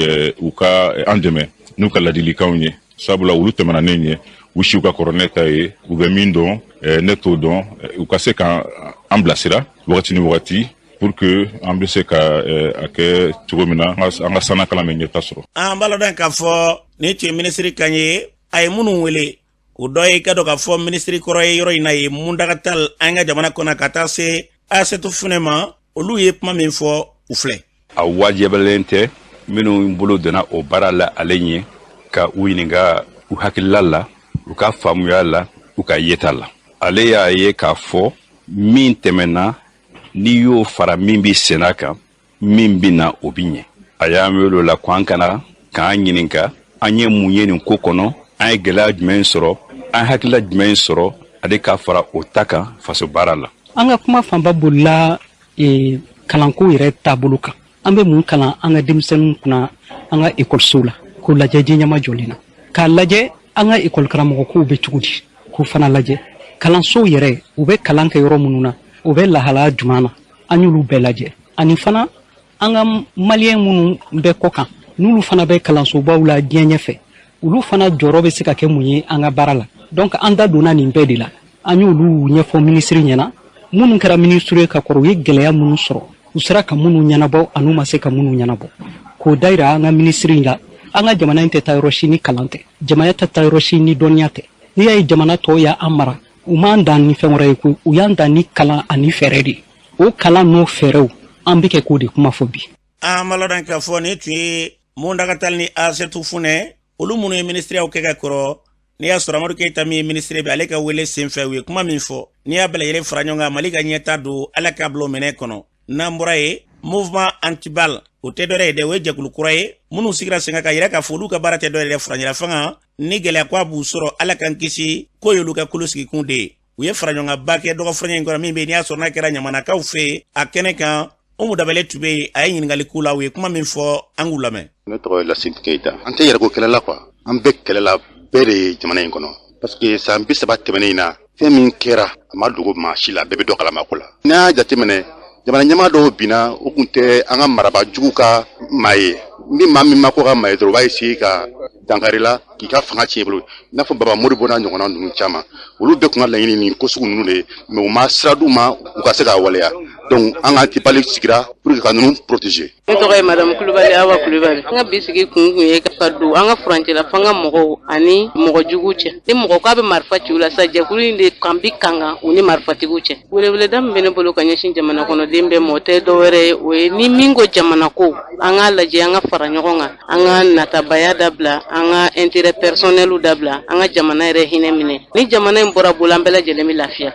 u ka an dɛmɛ n'u ka ladilikanw ye, sabula olu tɛmɛna ne ɲɛ, u siw ka kɔrɔ ne ta ye, u bɛ min dɔn, ne t'o dɔn. U ka se ka an bilasira wagati ni wagati pour que an bɛ se ka a kɛ cogo min na, an ka sanna kalan bɛ ɲɛta sɔrɔ. An b'a lɔn k'a fɔ nin tun ye minisiri kan ye. A ye minnu wele, o dɔ ye, i ka dɔn k'a fɔ minisiri kɔrɔ ye yɔrɔ in na ye Muntaga Tall an ka jamana kɔnɔ, ka taa se Asetu Funɛ ma. Olu ye kuma min fɔ, u filɛ. A wajibiyalen tɛ minnu bolo donna o baara la ale ɲɛ, ka u ɲininka u hakilila la, u ka faamuya la, u ka yeta la. Ale y'a ye k'a fɔ min tɛmɛna, n'i y'o fara min bɛ senna kan, min bɛ na, o bɛ ɲɛ. A y'an wele o la ko an kana k'an ɲininka an ye mun ye nin ko kɔnɔ, an ye gɛlɛya jumɛn sɔrɔ, an hakilila jumɛn sɔrɔ, ale ka fara o ta kan faso baara la. An ka kuma fanba bolila kalanko yɛrɛ taabolo kan. An bɛ mun kalan an ka denmisɛnninw kunna an ka ekɔlisow la, k'o lajɛ diɲɛma jɔlen na, k'a lajɛ an ka ekɔli karamɔgɔkow bɛ cogo di, k'o fana lajɛ kalansow yɛrɛ, u bɛ kalan kɛ yɔrɔ minnu na, u bɛ lahalaya jumɛn na, an y'olu bɛɛ lajɛ. Ani fana an ka maliyɛn minnu bɛ kɔ kan, n'olu fana bɛ kalansobaw la diɲɛ ɲɛfɛ, olu fana jɔyɔrɔ bɛ se ka kɛ mun ye an ka baara la. Donc an da donna nin bɛɛ de la, an y'olu ɲɛfɔ minisiri ɲɛna. Minnu kɛra minisiri ye ka kɔrɔ, u ye gɛlɛya minnu sɔrɔ, u sera ka minnu ɲɛnabɔ an'u ma se ka minnu ɲɛnabɔ, k'o dayira an ka minisiri la. An ka jamana in tɛ taa yɔrɔ si ni kalan tɛ, jamana tɛ taa yɔrɔ si ni dɔnniya tɛ. N'i y'a ye jamana tɔw y'an mara, u m'an dan ni fɛn wɛrɛ ye koyi, u y'an dan ni kalan ani fɛɛrɛ de ye. O kalan n'o fɛɛrɛw, an bɛ kɛ k'o de kuma fɔ bi. An b'a lɔn k'a fɔ nin tun ye Muntaga Tall ni Asetu Funɛ, olu minnu ye minisiriyaw kɛ ka kɔrɔ, n'i y'a sɔrɔ Amadu Keyita min ye minisiri bi, ale ka wele senfɛ u ye kuma min fɔ, n'i y'a bɛɛ lajɛlen fara ɲɔgɔn kan, Mali ka ɲɛta don, Ala k'a bila o minɛn kɔnɔ. N'an bɔra yen, mouvement anti-balle, o tɛ dɔwɛrɛ ye dɛ, o ye jɛkulu kura ye minnu sigira sen kan ka yira k'a fɔ olu ka baara tɛ dɔwɛrɛ ye dɛ, furancɛla fanga ni gɛlɛya ko a b'u sɔrɔ, Ala k'an kisi, k'o y'olu ka kulu sigikun de ye. U ye faraɲɔgɔnkanba kɛ dɔgɔfurancɛ in kɔnɔ min bɛ yen, n'i y'a sɔrɔ n'a kɛra ɲamanakaw fɛ yen, a kɛnɛ kan Umu Dabale tun bɛ yen, a ye ɲininkali k'u la, u ye kuma min fɔ, an k'u lamɛn. Ne tɔgɔ ye Lasine Keyita. An tɛ yɛrɛko kɛlɛ la quoi, an bɛ kɛlɛ la bɛɛ de ye jamana in kɔnɔ, parce que san 30 tɛmɛnen in na, fɛn min kɛra a ma dogo maa si la, bɛɛ bɛ dɔ kalama ko la. N'a y'a jateminɛ, jamana ɲɛmaa dɔw binna, u tun tɛ an ka marabaa jugu ka maa ye. Ni maa min ma ko ka maa ye dɔrɔn, u b'a essayer ka dankari la k'i ka fanga tiɲɛ i bolo, i n'a fɔ Baba Modibo n'a ɲɔgɔnna ninnu caman. Olu bɛɛ tun ka laɲini nin ko sugu ninnu de ye, mais u ma sira d'u ma u ka se k'a waleya. Donc an ka anti-balle sigira pour que ka ninnu protéger. Ne tɔgɔ ye madame Kulubali Awa Kulubali. An ka bi sigi kun kun ye ka don an ka furancɛla fanga mɔgɔw ani mɔgɔ juguw cɛ. Ni mɔgɔ k'a bɛ marifa ci u la sa, jɛkulu in de kan bi kankan u ni marifatigiw cɛ. Weleweleda min bɛ ne bolo ka ɲɛsin jamana kɔnɔden bɛɛ ma, o tɛ dɔwɛrɛ ye, o ye ni min ko jamana ko, an k'a lajɛ an ka fara ɲɔgɔn kan, an ka natabaya dabila, an ka intérêt personnel dabila, an ka jamana yɛrɛ hinɛ minɛ. Ni jamana in bɔra bolo, an bɛɛ lajɛlen bɛ lafiya.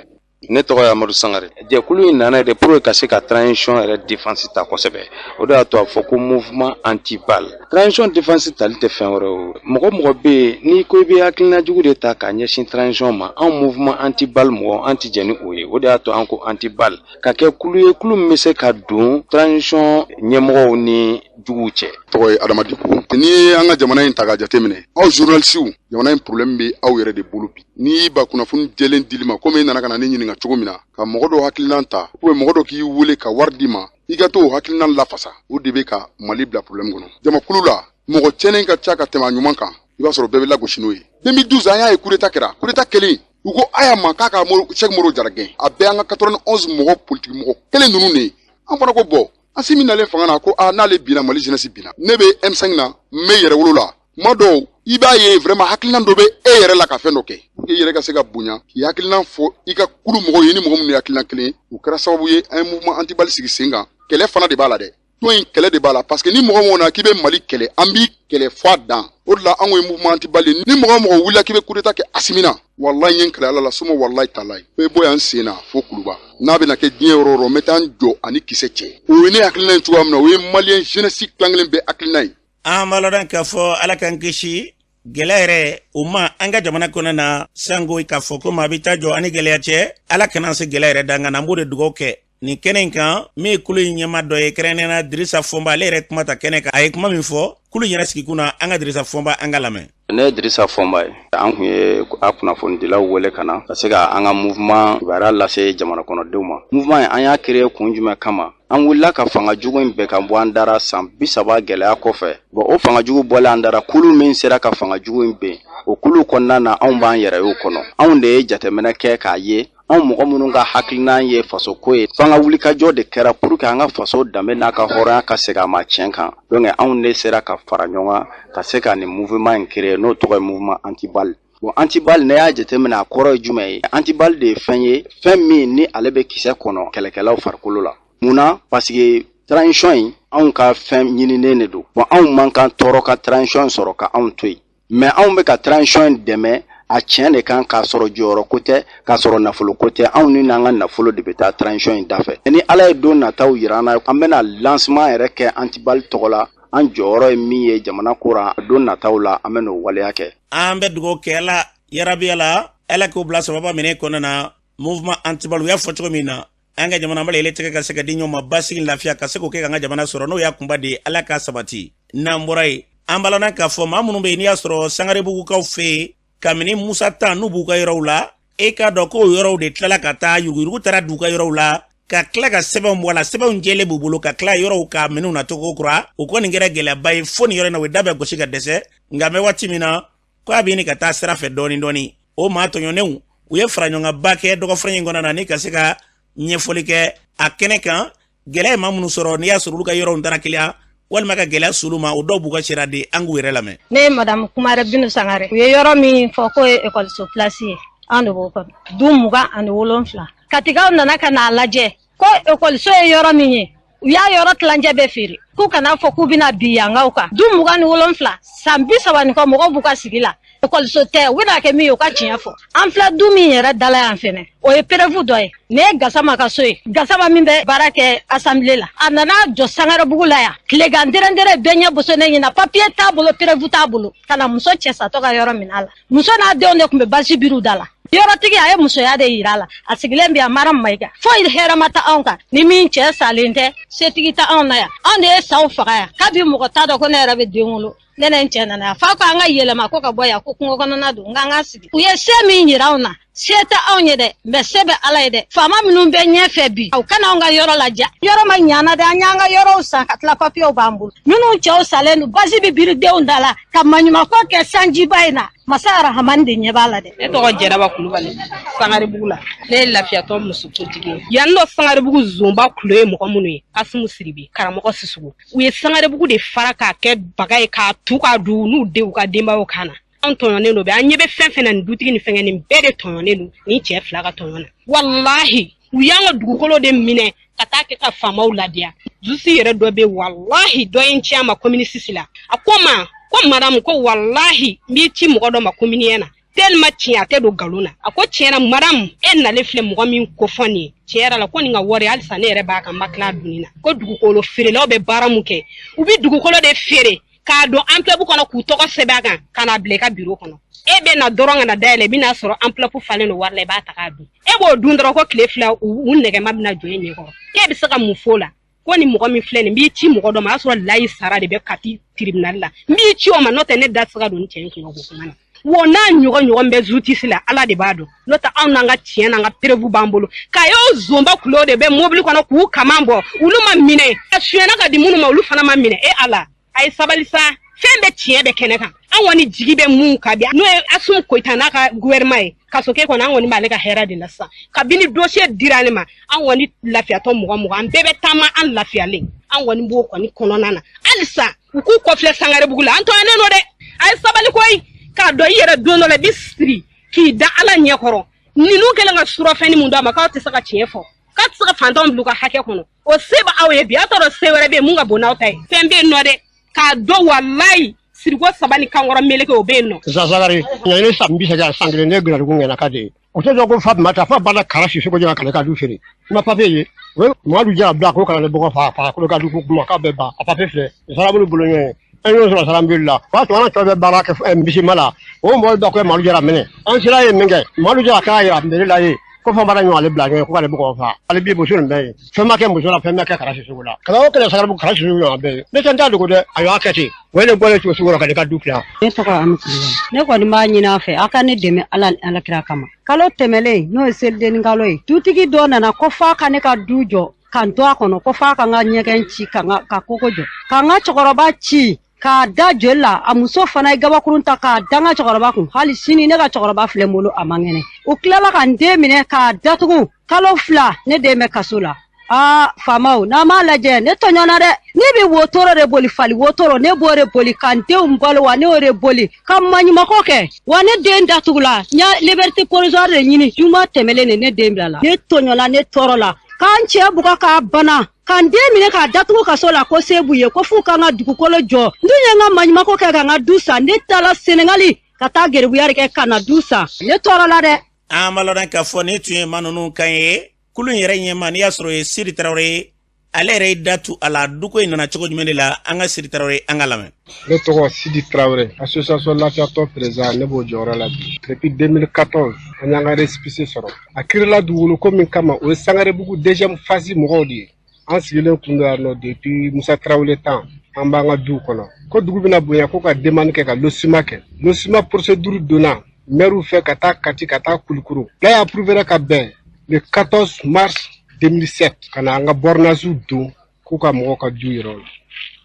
Ne tɔgɔ ye Amadu Sangare. Jɛkulu in nana de pour que ka se ka transition yɛrɛ défense ta kosɛbɛ. O de y'a to a fɔ ko mouvement anti-balle. Transition défense tali tɛ fɛn wɛrɛ o. Mɔgɔ mɔgɔ bɛ yen n'i ko i bɛ hakilina jugu de ta k'a ɲɛsin transition ma, anw mouvement anti-balle mɔgɔ, an tɛ jɛn ni o ye. O de y'a to an ko anti-balle ka kɛ kulu ye, kulu min bɛ se ka don transition ɲɛmɔgɔw ni juguw cɛ. Tɔgɔ ye Adama Diko. N'i ye an ka jamana in ta k'a jateminɛ, aw journalisiw, jamana in problème bɛ aw yɛrɛ de bolo bi. N'i y'i ba kunnafoni jɛlen dili ma, komi i nana ka na ne ɲininka cogo min na, ka mɔgɔ dɔ hakilinan ta, ou bien mɔgɔ dɔ k'i wele ka wari d'i ma, i ka t'o hakilinan lafasa, o de bɛ ka Mali bila problème kɔnɔ. Jamakulu la, mɔgɔ tiɲɛnen ka ca ka tɛmɛ a ɲuman kan, i b'a sɔrɔ bɛɛ bɛ lagosi n'o ye. 2012, an y'a ye coup d'état kɛra. Coup d'état kɛlen, u ko Aya ma k'a ka Cheikh Modibo Jara gɛn. A bɛɛ an ka 91 mɔgɔ politique mɔgɔ kelen ninnu de ye. An fana ko bɔn, Asimi nalen fanga na, ko aa, n'ale binna, Mali jeunesse binna. Ne bɛ M5 na, n bɛ yɛrɛwolo la. Kuma dɔw, i b'a ye vraiment hakilina dɔ bɛ e yɛrɛ la ka fɛn dɔ kɛ, i yɛrɛ ka se ka bonya k'i hakilina fɔ i ka kulu mɔgɔw ye, ni mɔgɔ minnu ye hakilina kelen ye. O kɛra sababu ye an ye mouvement anti-balle sigi sen kan. Kɛlɛ fana de b'a la dɛ, tɔn in kɛlɛ de b'a la, parce que ni mɔgɔ mɔgɔ na k'i bɛ Mali kɛlɛ, an b'i kɛlɛ fo a dan. O de la an ko ye mouvement anti-balle. Ni mɔgɔ mɔgɔ wulila k'i bɛ coup d'état kɛ Asimi na, walayi n ye n kɛlɛ Ala la suma, walayi talayi, bɛ bɔ yan sen na fo Kuluba, n'a bɛna kɛ diɲɛ yɔrɔ o yɔrɔ, n bɛ taa n jɔ ani kisɛ cɛ. O ye ne hakilina ye cogoya min na, o ye malien jeunesse tilan kelen bɛɛ hakilina ye. An b'a lɔn k'a fɔ Ala k'an kisi gɛlɛya yɛrɛ o ma an ka jamana kɔnɔ na, sanko k'a fɔ ko maa bɛ taa jɔ ani gɛlɛya cɛ. Ala kana se gɛlɛya yɛrɛ dan kan, an b'o de dugawu kɛ nin kɛnɛ in kan. Min ye kulu in ɲɛma dɔ ye, kɛrɛnkɛrɛnnenya la Dirisa Fɔnba, ale yɛrɛ kuma ta kɛnɛ kan, a ye kuma min fɔ kulu yɛrɛ sigikun na. An ka Dirisa Fɔnba, an ka lamɛn. Ne ye Dirisa Fɔnba ye. An kun ye a kunnafonidilaw wele ka na ka se ka an ka mouvement kibaruya lase jamana kɔnɔdenw ma. Mouvement in, an y'a créer kun jumɛn kama? An wulila ka fanga jugu in bɛɛ ka bɔ an dara san 30 gɛlɛya kɔfɛ. Bon, o fanga jugu bɔlen an dara, kulu min sera ka fanga jugu in ben, o kulu kɔnɔna na, anw b'an yɛrɛ y'o kɔnɔ. Anw de ye jateminɛ kɛ k'a ye, anw mɔgɔ minnu ka hakilinan ye fasoko ye, f'an ka wulikajɔ de kɛra pour que an ka faso danbe n'a ka hɔrɔnya ka segin a ma tiɲɛ kan. Donc anw de sera ka fara ɲɔgɔn kan ka se ka nin mouvement in créer, n'o tɔgɔ ye mouvement anti-balle. Bon, anti-balle, ne y'a jateminɛ, a kɔrɔ ye jumɛn ye? Anti-balle de ye fɛn ye, fɛn min ni ale bɛ kisɛ kɔnɔ kɛlɛkɛlaw farikolo la. Mun na? Parce que transition in, anw ka fɛn ɲininen de don. Bon, anw man kan tɔɔrɔ ka transition sɔrɔ ka anw to yen, mais anw bɛ ka transition in dɛmɛ a tiɲɛ de kan, k'a sɔrɔ jɔyɔrɔ ko tɛ, k'a sɔrɔ nafolo ko tɛ. Anw ni n'an ka nafolo de bɛ taa transition in dafɛ. Ni Ala ye don nataw yira an na, an bɛna lancement yɛrɛ kɛ anti-balle tɔgɔ la. An jɔyɔrɔ ye min ye jamana ko ra don nataw la, an bɛn'o waleya kɛ. An bɛ dugawu kɛ la yarabi la, Ala k'o bila sababa minɛ kɔnɔna na. Mouvement anti-balle, u y'a fɔ cogo min na, an ka jamana bala tɛgɛ ka se ka di ɲɔgɔn ma, basigi, lafiya ka se k'o kɛ k'an ka jamana sɔrɔ, n'o y'a kunba de ye, Ala k'a sabati. N'an bɔra yen, an b'a k'a fɔ maa minnu bɛ yen, n'i y'a sɔrɔ Sangarebugukaw fɛ yen, kabini Musa tan n'u b'u ka yɔrɔw la, e k'a dɔn k'o yɔrɔw de tilala ka taa yuruguyurugu taara d'u ka yɔrɔw la, ka tila ka sɛbɛnw bɔ a la, sɛbɛnw jɛlen b'u bolo, ka tila yɔrɔw ka minɛnw na cogo kura. O kɔni kɛra gɛlɛyaba ye fo nin yɔrɔ in na, u ye da bɛɛ gosi ka dɛsɛ. Nka an bɛ waati min na, ko a bɛ ɲini ka taa sira fɛ dɔɔni dɔɔni. O maa tɔɲɔnenw, u ye faraɲɔgɔnkanba kɛ dɔgɔfura in kɔnɔna na ni ka se ka ɲɛfɔli kɛ a kɛnɛ kan, gɛlɛya ye maa minnu sɔrɔ, n'i y'a sɔrɔ olu ka yɔrɔw taara kiliya walima ka gɛlɛya s'olu ma, o dɔw b'u ka sariya di. An k'u yɛrɛ lamɛn. Ne ye madamu Kumare Binu Sangare. U ye yɔrɔ min fɔ k'o ye ekɔliso pilasi ye, an de b'o kɔnɔ, du 27. Katikaw nana ka n'a lajɛ ko ekɔliso ye yɔrɔ min ye. U y'a yɔrɔ tilancɛ bɛɛ feere, k'u kana fɔ k'u bɛna bin yankaw kan. Du 27, san 30 ni kɔ, mɔgɔw b'u ka sigi la, ekɔliso tɛ. U bɛna kɛ min ye, u ka tiɲɛ fɔ. An filɛ du min yɛrɛ dala yan fɛnɛ, o ye preuve dɔ ye. Nin ye Gasama ka so ye, Gasama min bɛ baara kɛ assemblée la. A nana jɔ Sangarebugu la yan tilegan dɛrɛndɛrɛ, bɛɛ ɲɛ boso ne ɲɛna. Papiye t'a bolo, preuve t'a bolo, ka na muso cɛ satɔ ka yɔrɔ minɛ a la. Muso n'a denw de tun bɛ basi biriw da la. Yɔrɔtigi a ye musoya de yira a la, a sigilen bɛ a mara Mayiga. Foyi hɛrɛ ma taa anw kan. Ni min cɛ salen tɛ, setigi tɛ anw na yan. Anw de ye saw faga yan. Kabi mɔgɔ t'a dɔn ko ne yɛrɛ bɛ den wolo, ne ni n cɛ nana yan f'a ko an ka yɛlɛma ko ka bɔ yan, ko kungo kɔnɔna don. Nka an ka sigi, u ye se min yira anw na, se tɛ anw ye dɛ, mais se bɛ Ala ye dɛ. Faama minnu bɛ ɲɛfɛ bi, u kana anw ka yɔrɔ lajɛ. Yɔrɔ ma ɲana dɛ, an y'an ka yɔrɔw san ka tila, papiyew b'an bolo. Minnu cɛw salen don, basi bɛ biridenw da la ka maɲumanko kɛ sanjiba in na. Masa Arahamani de ɲɛ b'a la dɛ. Ne tɔgɔ Jɛnɛba Kulubali, Sangaribugu la. Ne ye lafiyatɔ musokuntigi ye yan nɔ. Sangaribugu zonba kulo ye mɔgɔ minnu ye, Asimu Siribe, karamɔgɔ Sisugu, u ye Sangaribugu de fara k'a kɛ baga ye, k'a tu k'a du n'u denw ka denbayaw kan na. An tɔɲɔnen don bɛ, an ɲɛ bɛ fɛn fɛn na, nin dutigi ni fɛnkɛ nin bɛɛ de tɔɲɔnen don nin cɛ fila ka tɔɲɔ na. Walahi, u y'an ka dugukolo de minɛ ka taa kɛ ka faamaw ladiya. Zusi yɛrɛ dɔ bɛ, walahi, dɔ ye n ci a ma commune 6 la. A ko ma ko madamu, ko walahi, n b'i ci mɔgɔ dɔ ma commune na, tellement tiɲɛ a tɛ don nkalon na. A ko tiɲɛ na madamu, e nalen filɛ mɔgɔ min ko fɔ nin ye, tiɲɛ yɛrɛ la, ko nin ka wari halisa ne yɛrɛ b'a kan, n ma tila a dunni na. Ko dugukolo feerelaw bɛ baara mun kɛ, u bɛ dugukolo de feere k'a don enveloppe kɔnɔ, k'u tɔgɔ sɛbɛn a kan, ka n'a bila i ka biro kɔnɔ. E bɛ na dɔrɔn ka na dayɛlɛ, i bɛna sɔrɔ enveloppe falen don wari la, i b'a ta k'a dun. E b'o dun dɔrɔn, ko tile 2 u nɛgɛma bɛna jɔ e ɲɛkɔrɔ. K'e bɛ se ka mun f'o la? Ko ni mɔgɔ min filɛ nin, n b'i ci mɔgɔ dɔ ma, o y'a sɔrɔ layi sara de bɛ Kati tribunal la, n b'i ci o ma, n'o tɛ ne da tɛ se ka don ni cɛ in kun ko kuma na. Wo n'a ɲɔgɔn ɲɔgɔn bɛ justice la, Ala de b'a dɔn. N'o tɛ anw n'an ka tiɲɛ n'an ka preuve b'an bolo. K'a y'o zonba kulo de bɛ mobili kɔnɔ k'u kaman bɔ, olu ma minɛ. A suyɛnna ka di minnu ma, olu fana ma minɛ. E Ala, a ye sabali sa, fɛn bɛ tiɲɛ bɛ kɛnɛ kan. An kɔni jigi bɛ mun kan bi, n'o ye Asumu Koyita n'a ka gouvernement ye, kasoke kɔni, an kɔni b'ale ka hɛrɛ de la sisan. Kabini dossier dira ale ma, an kɔni lafiyatɔ mɔgɔ mɔgɔ, an bɛɛ bɛ taama an lafiyalen. An kɔni b'o kɔni kɔnɔna na halisa. U k'u kɔfilɛ Sangarebugu la, an tɔɲɔnen don dɛ. A ye sabali koyi, k'a dɔn i yɛrɛ don dɔ la i bɛ siri k'i da Ala ɲɛkɔrɔ. Ninnu kɛlen ka surɔfɛnni mun d'a ma, k'aw tɛ se ka tiɲɛ fɔ, k'a tɛ se ka fantanw bila u ka hakɛ kɔnɔ, o se bɛ aw ye bi. Aw t'a dɔn se wɛrɛ bɛ yen mun ka bon n'aw ta ye. Fɛn bɛ yen nɔ dɛ, k'a dɔn walayi, siriko saba ni kankɔrɔ meleke, o bɛ yen nɔ. Sasagari ɲani san 30 san kelen, ne gɛlɛdugu ŋɛna ka de ye. O tɛ dɔn ko fa tun ta fa bada kara si soko jara ka du feere. I ma papiye ye, o ye Mamadu Jara bila ko kana ne bɔgɔ fa fa ko ka du ko kuma k'a bɛɛ ban. A papiye filɛ, sara bolo bolo ɲɔgɔn ye. An y'o sɔrɔ saranbili la, o y'a sɔrɔ an tɔ bɛ baara kɛ misima la. O mɔgɔ dɔ ko Mamadu Jara minɛ, an sera yen min kɛ, Mamadu Jara k'a yira mairie la ye ko fɛn b'a ɲɔgɔn ale bila ɲɔgɔn ko k'ale bɔgɔ fa. Ale bi muso nin bɛɛ ye, fɛn ma kɛ muso la, fɛn ma kɛ kara sisogo la. Kala o kɛlɛ Sangarabugu kara sisogo ɲɔgɔn bɛɛ ye. Ne tɛ n t'a dogo dɛ, a y'a kɛ ten, o ye ne bɔlen cogo sugu la ka ne ka du tila. Ne tɔgɔ Ami Kulubali. Ne kɔni b'a ɲini a fɛ, a ka ne dɛmɛ Ala ni Alakira kama. Kalo tɛmɛlen, n'o ye selidenni kalo ye, dutigi dɔ nana ko f'a ka ne ka du jɔ ka n to a kɔnɔ, ko f'a ka n ka ɲɛgɛn ci, ka n ka koko jɔ, ka n ka cɛkɔrɔba ci k'a da joli la. A muso fana ye gabakurun ta k'a da n ka cɛkɔrɔba kun. Hali sini ne ka cɛkɔrɔba filɛ n bolo, a man kɛnɛ. U tilala ka n den minɛ k'a datugu kalo 2, ne den bɛ kaso la. Aa faamaw, n'a m'a lajɛ, ne tɔɲɔna dɛ. Ne bɛ wotoro de boli, fali wotoro, ne b'o de boli ka n denw balo, wa ne y'o de boli ka maɲumako kɛ, wa ne den datugula. N ya liberté provisoire de ɲini, juma tɛmɛlen de ne den bilala. Ne tɔɲɔna, ne tɔɔrɔ la, k'an cɛ bugɔ k'a bana, ka n den minɛ k'a datugu kaso la, ko se b'u ye, ko f'u ka n ka dugukolo jɔ. N dun ye n ka maɲumako kɛ ka n ka du san. Ne taara Senegali ka taa geribuya de kɛ ka na du san. Ne tɔɔrɔ la dɛ. An b'a lɔn k'a fɔ nin tun ye maa ninnu kan ye. Kulu in yɛrɛ ɲɛma, n'i y'a sɔrɔ o ye Sidi Tarawele ye, ale yɛrɛ ye da tu a la duko in nana cogo jumɛn de la. An ka Sidi Tarawele, an ka lamɛn. Ne tɔgɔ Sidi Tarawele, association lafiyatɔ président, ne b'o jɔyɔrɔ la bi. Depuis 2014, an y'an ka récépissé sɔrɔ. A kirila dugukolo ko min kama, o ye Sangarebugu deuxième phase mɔgɔw de ye. An sigilen kun don yan nɔ depuis Musa Tarawele tan, an b'an ka duw kɔnɔ. Ko dugu bɛna bonya, ko ka demande kɛ ka lotissement kɛ. Lotissement procédure donna maire fɛ ka taa Kati, ka taa Kulikoro. N'a y'a approuvé ka bɛn le 14 mars 2007, ka na an ka bornage don k'u ka mɔgɔw ka du yɔrɔ la.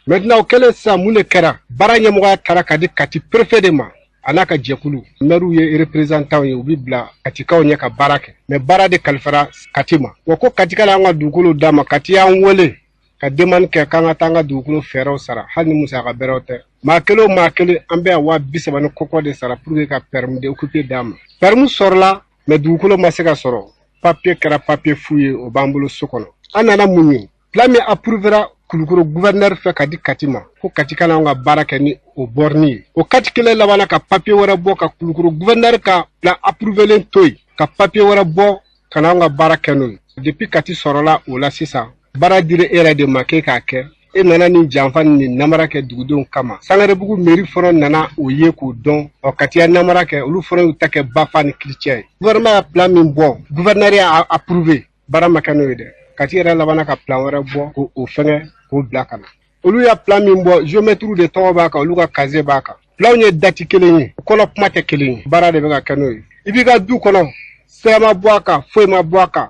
Maintenant, o kɛlen sisan, mun de kɛra? Baara ɲɛmɔgɔya taara ka di Kati préfet de ma, a n'a ka jɛkulu. Maire ye représentant ye, u bɛ bila Katikaw ɲɛ ka baara kɛ, mais baara de kalifara Kati ma. Wa ko Kati ka an ka dugukolo d'a ma. Kati y'an wele ka demande kɛ k'an ka taa an ka dugukolo fɛɛrɛw sara, hali ni musaka bɛrɛw tɛ. Maa kelen o maa kelen, an bɛ yan 30 000 ni kɔkɔ de sara pour que ka permis d'occuper d'a ma. Permis sɔrɔla, mais dugukolo ma se ka sɔrɔ. Papier kɛra papier fu ye, o b'an bolo so kɔnɔ. An nana mun ye? Plan min approuvera Kulukoro gouverneur fɛ ka di Kati ma, ko Kati kana anw ka baara kɛ ni o borne ye. O Kati kelen labanna ka papier wɛrɛ bɔ ka Kulukoro gouverneur ka plan approuvelen to yen, ka papier wɛrɛ bɔ ka na anw ka baara kɛ n'o ye. Depuis Kati sɔrɔla o la sisan, baara dira e yɛrɛ de ma k'e k'a kɛ. E nana nin janfa ni namara kɛ dugudenw kama. Sangarebugu mairie fana nana o ye k'o dɔn. Ɔ, Kati ya namara kɛ, olu fana y'u ta kɛ bafa ni kilicɛ ye. Gouvernement ya plan min bɔ, gouverneur y'a approuvé, baara ma kɛ n'o ye dɛ. Kati yɛrɛ labanna ka plan wɛrɛ bɔ k'o fɛngɛ k'o bila ka na. Olu ya plan min bɔ, géomètre de tɔgɔ b'a kan, olu ka casier b'a kan. Planw ye date kelen ye, kɔnɔ kuma tɛ kelen ye, baara de bɛ ka kɛ n'o ye. I b'i ka du kɔnɔ, sira ma bɔ a kan, foyi ma bɔ a kan.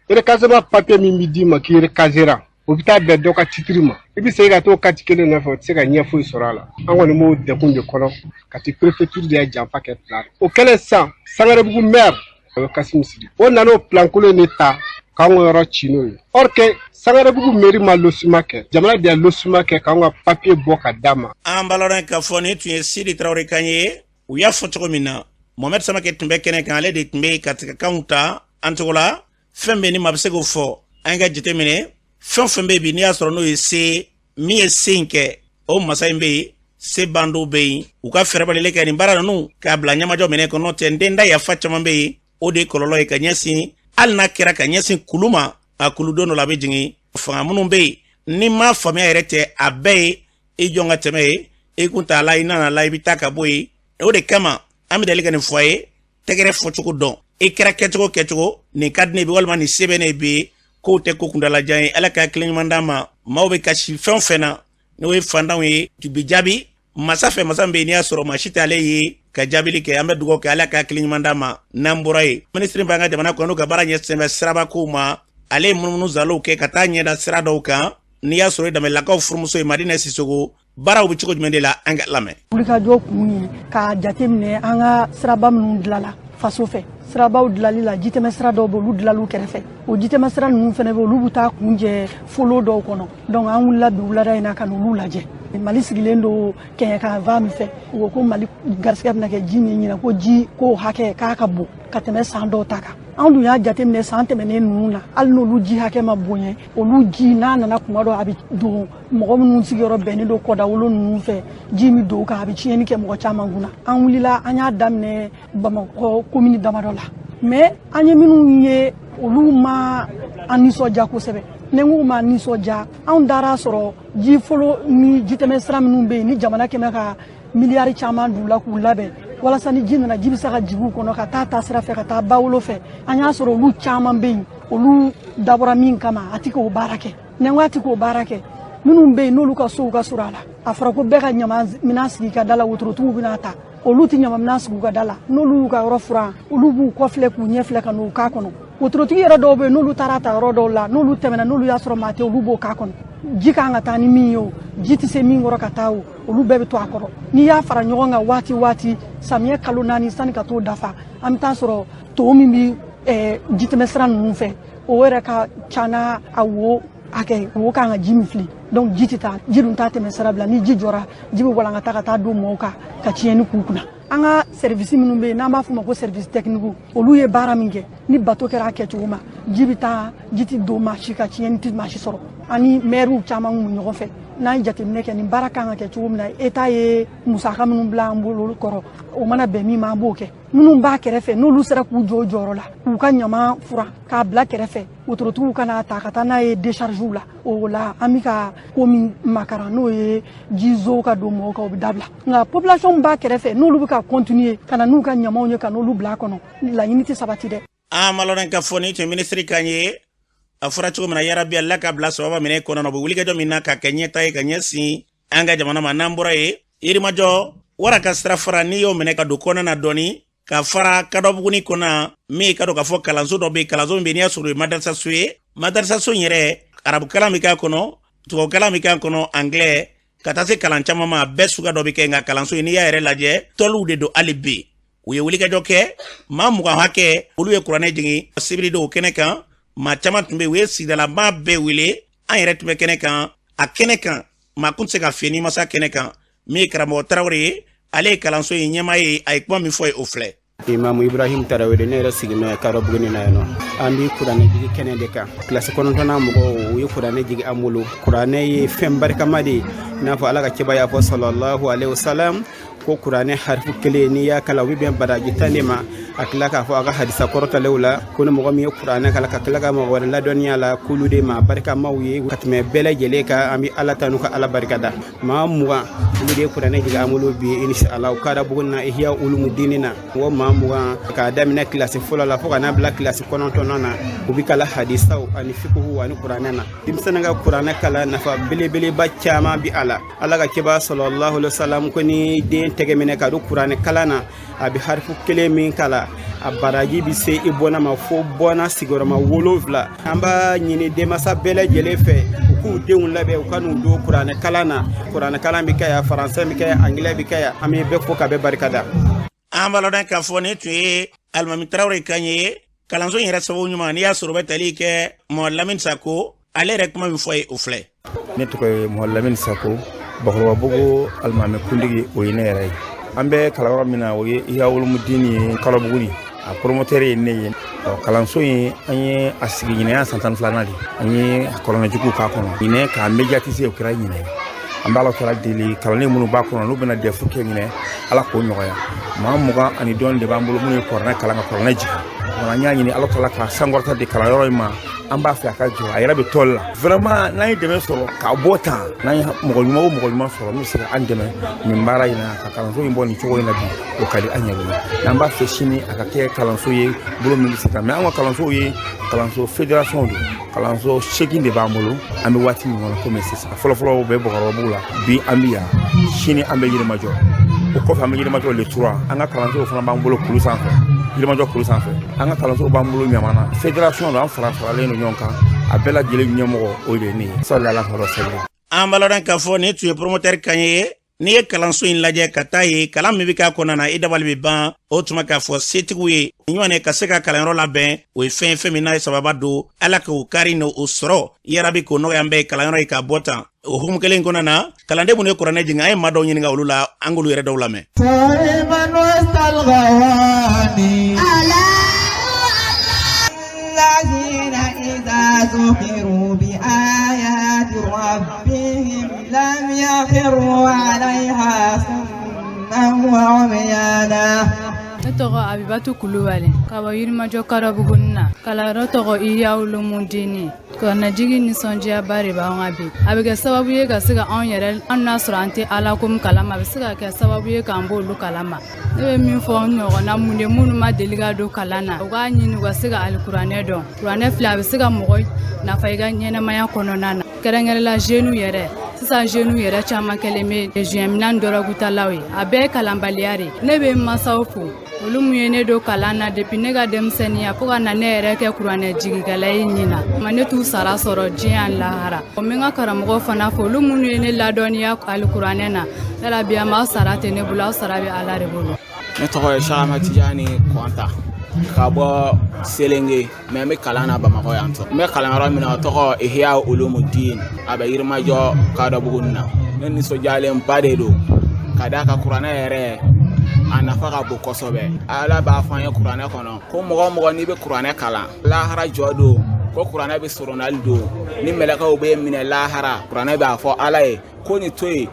Recasement papier min bɛ d'i ma k'i recasera, o bɛ taa bɛn dɔ ka titre ma. I bɛ segin ka t'o Kati kelen nɔfɛ, o tɛ se ka ɲɛ foyi sɔrɔ a la. An kɔni b'o degun de kɔnɔ. Kati préfecture de ye janfa kɛ plan. O kɛlen sisan, Sangarebugu maire, o ye Kasimu Sidi, o nana o plan kolon de ta k'an ka yɔrɔ ci n'o ye. Or que Sangarebugu mairie ma lotissement kɛ, jamana de ye lotissement kɛ k'an ka papier bɔ ka d'a ma. An balɔrɔn k'a fɔ nin tun ye Sidi Tarawele kan ye. U y'a fɔ cogo min na, Mohamed Samake tun bɛ kɛnɛ kan, ale de tun bɛ ka tigɛkanw ta an tɔgɔ la. Fɛn bɛ ni maa bɛ se k'o fɔ, an ka jateminɛ fɛn fɛn bɛ bi, n'i y'a sɔrɔ n'o ye se min ye se in kɛ, o masa in bɛ yen, se bandow bɛ yen, u ka fɛɛrɛbalilen kɛ nin baara ninnu k'a bila ɲɛmajɔ minɛ kɔnɔ. Tɛ n den da yafa caman bɛ yen, o de ye kɔlɔlɔ ye ka ɲɛsin, hali n'a kɛra ka ɲɛsin kulu ma, a kulu don dɔ la a bɛ jigin. Fanga minnu bɛ yen ni ma faamuya yɛrɛ tɛ, a bɛɛ ye i jɔn ka tɛmɛ ye, i kun t'a la, i nana la, i bɛ taa ka bɔ yen. O de kama an bɛ deli ka nin fɔ a ye, tɛgɛrɛ fɔcogo dɔn, i kɛra kɛcogo kɛcogo, nin ka di ne bi walima nin se bɛ ne bi, kow tɛ ko kuntalajan ye. Ala ka hakili ɲuman d'an ma. Maaw bɛ kasi fɛn o fɛn na, n'o ye fantanw ye, bi jaabi masa fɛ, masa min bɛ yen n'i y'a sɔrɔ maa si t'ale ye ka jaabili kɛ. An bɛ dugawu kɛ, Ala ka hakili ɲuman d'an ma. N'an bɔra yen, minisiri b'an ka jamana kɔnɔ, n'u ka baara ɲɛsinnen bɛ sirabakow ma, ale ye munumunu zalow kɛ ka taa ɲɛda sira dɔw kan. N'i y'a sɔrɔ i Danbɛlɛlakaw furumuso ye Madinɛ Sisogo, baaraw bɛ cogo jumɛn de la, an ka lamɛn. Wulikajɔ kun ye k'a jateminɛ an ka siraba minnu dilala faso fɛ. Sirabaw dilali la, jitɛmɛ sira dɔw bɛ, olu dilaliw kɛrɛfɛ, o jitɛmɛ sira ninnu fana bɛ, olu bɛ taa kuncɛ folo dɔw kɔnɔ. Donc an wulila bi wulada in na ka n'olu lajɛ. Mali sigilen don kɛɲɛka min fɛ, u ko ko Mali garisigɛ bɛna kɛ ji min ɲinɛ, ko ji ko hakɛ k'a ka bon ka tɛmɛ san dɔw ta kan. Anw dun y'a jateminɛ san tɛmɛnen ninnu na, hali n'olu ji hakɛ ma bonya, olu ji n'a nana kuma dɔ, a bɛ don mɔgɔ minnu sigiyɔrɔ bɛnnen don kɔdawolo ninnu fɛ, ji min don kan, a bɛ tiɲɛni kɛ mɔgɔ caman kunna. An wulila, an y'a daminɛ Bamakɔ komini damadɔ la, mais an ye minnu ye, olu ma an nisɔndiya kosɛbɛ. Ni n k'u ma nisɔndiya, anw taara sɔrɔ ji folo ni jitɛmɛ sira minnu bɛ yen, ni jamana kɛmɛ ka miliyari caman d'u la k'u labɛn walasa ni ji nana, ji bɛ se ka jigin u kɔnɔ ka taa sira fɛ ka taa bawolo fɛ, an y'a sɔrɔ olu caman bɛ yen, olu dabɔra min kama, a ti k'o baara kɛ. Ni n ko a ti k'o baara kɛ, minnu bɛ yen n'olu ka sow ka surun a la, a fɔra ko bɛɛ ka ɲama minɛn sigi ka da la, wotorotigiw bɛna ta, olu tɛ ɲama minɛn sigi u ka da la. N'olu y'u ka yɔrɔ furan, olu b'u kɔ filɛ k'u ɲɛ filɛ ka n'u k'a kɔnɔ. Wotorotigi yɛrɛ dɔw bɛ yen, n'olu taara ta yɔrɔ dɔw la, n'olu tɛmɛna, n'olu y'a sɔrɔ maa tɛ, olu b'o k'a kɔnɔ. Ji kan ka taa ni min ye, o ji tɛ se min kɔrɔ ka taa, o olu bɛɛ bɛ to a kɔrɔ. N'i y'a fara ɲɔgɔn kan waati waati, samiyɛ kalo 4 sani ka t'o dafa, an bɛ taa sɔrɔ to min bɛ jitɛmɛ sira ninnu fɛ, o yɛrɛ ka ca n'a a wo hakɛ, wo kan ka ji min fili. Donc ji tɛ taa, ji dun t'a tɛmɛ sira bila. Ni ji jɔra, ji bɛ walankata ka taa don mɔgɔw kan ka tiɲɛni k'u kunna. An ka service minnu bɛ yen n'an b'a f'o ma ko service technique, olu ye baara min kɛ, ni bato kɛra a kɛcogo ma, ji bɛ taa, ji tɛ don maa si ka, tiɲɛni tɛ maa si sɔrɔ. Ani maires caman kun bɛ ɲɔgɔn fɛ, n'an ye jateminɛ kɛ nin baara kan ka kɛ cogo min na, État ye musaka minnu bila an bolo kɔrɔ, o mana bɛn min ma, an b'o kɛ. Minnu b'a kɛrɛfɛ, n'olu sera k'u jɔ u jɔyɔrɔ la k'u ka ɲama furan k'a bila kɛrɛfɛ, wotorotigiw kana ta ka taa n'a ye décharge la, o la an bɛ ka ko min makaran, n'o ye jizo ka don mɔgɔw kan, o bɛ dabila. Nka population b'a kɛrɛfɛ, n'olu bɛ ka continuer ka na n'u ka ɲamaw ye ka n'olu bila a kɔnɔ, laɲini tɛ sabati dɛ. An malɔrɔn ka fɔ ni tun minisiri kan ye, a fɔra cogo min na, yarabi Ala ka bila sababa minɛ kɔnɔ, u bɛ wulikajɔ min na ka kɛ ɲɛta ye ka ɲɛsin an ka jamana ma. N'an bɔra yen, Yirimajɔ wara ka sira fara, n'i y'o minɛ ka don kɔnɔna na dɔɔni ka fara Kadɔbuguni kɔnɔ, min ka dɔn k'a fɔ kalanso dɔ bɛ yen, kalanso min bɛ yen n'i y'a sɔrɔ o ye madarasaso ye. Madarasaso in yɛrɛ, arabukalan bɛ k'a kɔnɔ, tubabukalan bɛ k'a kɔnɔ, anglais, ka taa se kalan caman ma, a bɛɛ suguya dɔ bɛ kɛ. Nka kalanso in, n'i y'a yɛrɛ lajɛ, tɔliw de don hali bi. U ye wulikajɔ kɛ, maa 20 hakɛ, olu ye kuranɛ jigin sibiri dɔw kɛnɛ kan. Maa caman tun bɛ yen, u ye sigidalamaa bɛɛ wele, an yɛrɛ tun bɛ kɛnɛ kan. A kɛnɛ kan, maa kun tɛ se ka fiyɛ n'i ma s'a kɛnɛ kan. Min ye karamɔgɔ Tarawele ye, ale ye kalanso in ɲɛmaa ye, a ye kuma min fɔ ye, o filɛ. Imamu Ibrahim Tarawele, ne yɛrɛ sigimɛ Kadɔbuguni na yan nɔ. An bi kuranɛ jigi kɛnɛ de kan. Kilasi 9nan mɔgɔw, u ye kuranɛ jigi an bolo. Kuranɛ ye fɛn barikama de ye, i n'a fɔ Ala ka cɛba y'a fɔ sallallahu alaihi wasallam ko kuranɛ harifu kelen, n'i y'a kalan, o bɛ bɛn baraji 10 de ma. A tila k'a fɔ a ka hadisa kɔrɔtalew la ko ni mɔgɔ min ye kuranɛ kalan ka tila ka mɔgɔ wɛrɛ ladɔnniya la, k'olu de ma barikamaw ye ka tɛmɛ bɛɛ lajɛlen kan. An bɛ Ala tanu ka Ala barika da. Maa 20, olu de ye kuranɛ jigin an bolo bi inshallah Kadɔbuguni na, Ihya Ulumudini na. O maa 20, k'a daminɛ kilasi fɔlɔ la fo ka n'a bila kilasi 9nan na, u bɛ kalan hadisaw ani fikuhu ani kuranɛ na. Denmisɛnnin ka kuranɛ kalan, nafa belebeleba caman bi a la. Ala ka cɛba sallallahu alaihi wasallam ko ni den tɛgɛ minɛ ka don kuranɛ kalan na, a bɛ harifu kelen min kalan, a baraji bɛ se i bɔnna ma fo bɔnna sigiyɔrɔma 7. An b'a ɲini denmansa bɛɛ lajɛlen fɛ, u k'u denw labɛn, u ka n'u don kuranɛ kalan na. Kuranɛ kalan bɛ kɛ yan, faransɛ bɛ kɛ yan, angilɛ bɛ kɛ yan. An bɛ bɛɛ fo ka bɛɛ barika da. An b'a lɔn k'a fɔ nin tun ye Alimami Tarawele kan ye. Kalanso in yɛrɛ sababu ɲuman, n'i y'a sɔrɔ o bɛ tali kɛ Mɔhamɛdi Lamini Sako, ale yɛrɛ kuma min fɔ ye, o filɛ. Ne tɔgɔ ye Mɔhamɛdi Lamini Sako, Bakɔrɔbabugu alimami kuntigi, o ye ne yɛrɛ ye. An bɛ kalanyɔrɔ min na, o ye Ihya Ulumudini ye Kadɔbuguni, a promoteur ye ne ye. Kalanso in, an ye a sigi ɲinɛ san 12nan de. An ye kɔlɔnjuguw k'a kɔnɔ ɲinɛ, k'a médiatiser, o kɛra ɲinɛ. An b'a Ala deli, kalanden minnu b'a kɔnɔ, n'u bɛna DEF kɛ ɲinɛ, Ala k'o nɔgɔya. Maa 20 ani dɔɔni de b'an bolo minnu ye kuranɛ kalan ka kuranɛ jigin. An y'a ɲini Ala taala ka sankɔrɔta di kalanyɔrɔ in ma. An b'a fɛ a ka jɔ, a yɛrɛ bɛ tɔli la. Vraiment, n'an ye dɛmɛ sɔrɔ k'a bɔ tan, n'an ye mɔgɔ ɲuman o mɔgɔ ɲuman sɔrɔ min bɛ se ka an dɛmɛ nin baara in na, ka kalanso in bɔ nin cogo in na bi, o ka di an yɛrɛ ye. N'an b'a fɛ sini a ka kɛ kalanso ye bolo min bɛ se ka mɛ. An ka kalansow ye kalanso fédération don, kalanso 8 de b'an bolo. An bɛ waati min kɔnɔ komi sisan, fɔlɔfɔlɔ bɛ Bakɔrɔbabugu la, bi an bɛ yan, sini an bɛ Yirimajɔ, o kɔfɛ an bɛ Yirimajɔ le 3. An ka kalansow fana b'an bolo kulu sanfɛ, Yirimajɔ kulu sanfɛ. An ka kalansow b'an bolo Ɲamana. Fédération don, an fara faralen don ɲɔgɔn kan. A bɛɛ lajɛlen ɲɛmɔgɔ, o de ye ne ye. Sali Ala kɔrɔ sɛbɛn. An b'a lɔn k'a fɔ nin tun ye promoteur kan ye. N'i ye kalanso in lajɛ ka taa ye kalan min bɛ k'a kɔnɔna na, i dabali bɛ ban. O tuma k'a fɔ setigiw ye ɲɔgɔn ka se ka kalanyɔrɔ labɛn, o ye fɛn fɛn min n'a ye sababa don, Ala k'o kari n'o sɔrɔ yarabi, k'o nɔgɔya an bɛɛ ye, kalanyɔrɔ ye k'a bɔ tan. O hukumu kelen kɔnɔna na, kalanden minnu ye kuranɛ jigin, an ye maa dɔw ɲininka olu la, an k'olu yɛrɛ dɔw lamɛn. الذين إذا ذكروا بآيات ربهم لم يخروا عليها صما وعميانا. Ne tɔgɔ Abibatu Kulubali, ka bɔ Yirimajɔ Kadɔbuguni na. Kalanyɔrɔ tɔgɔ Ihya Ulumudini. Kuranɛjigi nisɔndiyaba de b'an kan bi. A bɛ kɛ sababu ye ka se ka anw yɛrɛ, an n'a sɔrɔ an tɛ Ala ko min kalama, a bɛ se ka kɛ sababu ye k'an b'olu kalama. Ne bɛ min fɔ n ɲɔgɔnna mun de minnu ma deli ka don kalan na, u k'a ɲini u ka se ka alikuranɛ dɔn. Kuranɛ filɛ, a bɛ se ka mɔgɔ nafa i ka ɲɛnamaya kɔnɔna na, kɛrɛnkɛrɛnla jeunes yɛrɛ. Sisan jeunes yɛrɛ caman kɛlen bɛ joint dɔrɔgutalaw ye, a bɛɛ ye kalanbaliya de. Ne bɛ masaw fo, olu mun ye ne don kalan na depuis ne ka denmisɛnninya fo ka na ne yɛrɛ kɛ kuranɛ jigikɛla ye ɲina ma. Ne t'u sara sɔrɔ diɲɛ lahara. O n bɛ n ka karamɔgɔ fana fo, olu minnu ye ne ladɔnniya alikuranɛ na. Yala bi an b'aw sara tɛ ne bolo, aw sara bɛ Ala de bolo. Ne tɔgɔ ye Sahama Tijani Kɔnta, ka bɔ Selenge, mɛ n bɛ kalan na Bamakɔ yan. Tɔ n bɛ kalanyɔrɔ min na, o tɔgɔ Ihya Ulumudin, a bɛ Yirimajɔ Kadɔbuguni na. Ne nisɔndiyalenba de don ka d'a kan kuranɛ yɛrɛ a nafa ka bon kosɛbɛ. Ala b'a fɔ an ye kuranɛ kɔnɔ ko mɔgɔ o mɔgɔ n'i bɛ kuranɛ kalan, lahara jɔ don ko kuranɛ bɛ soronali don ni mɛlɛkɛw bɛ minɛ lahara. Kuranɛ b'a fɔ Ala ye ko nin to yen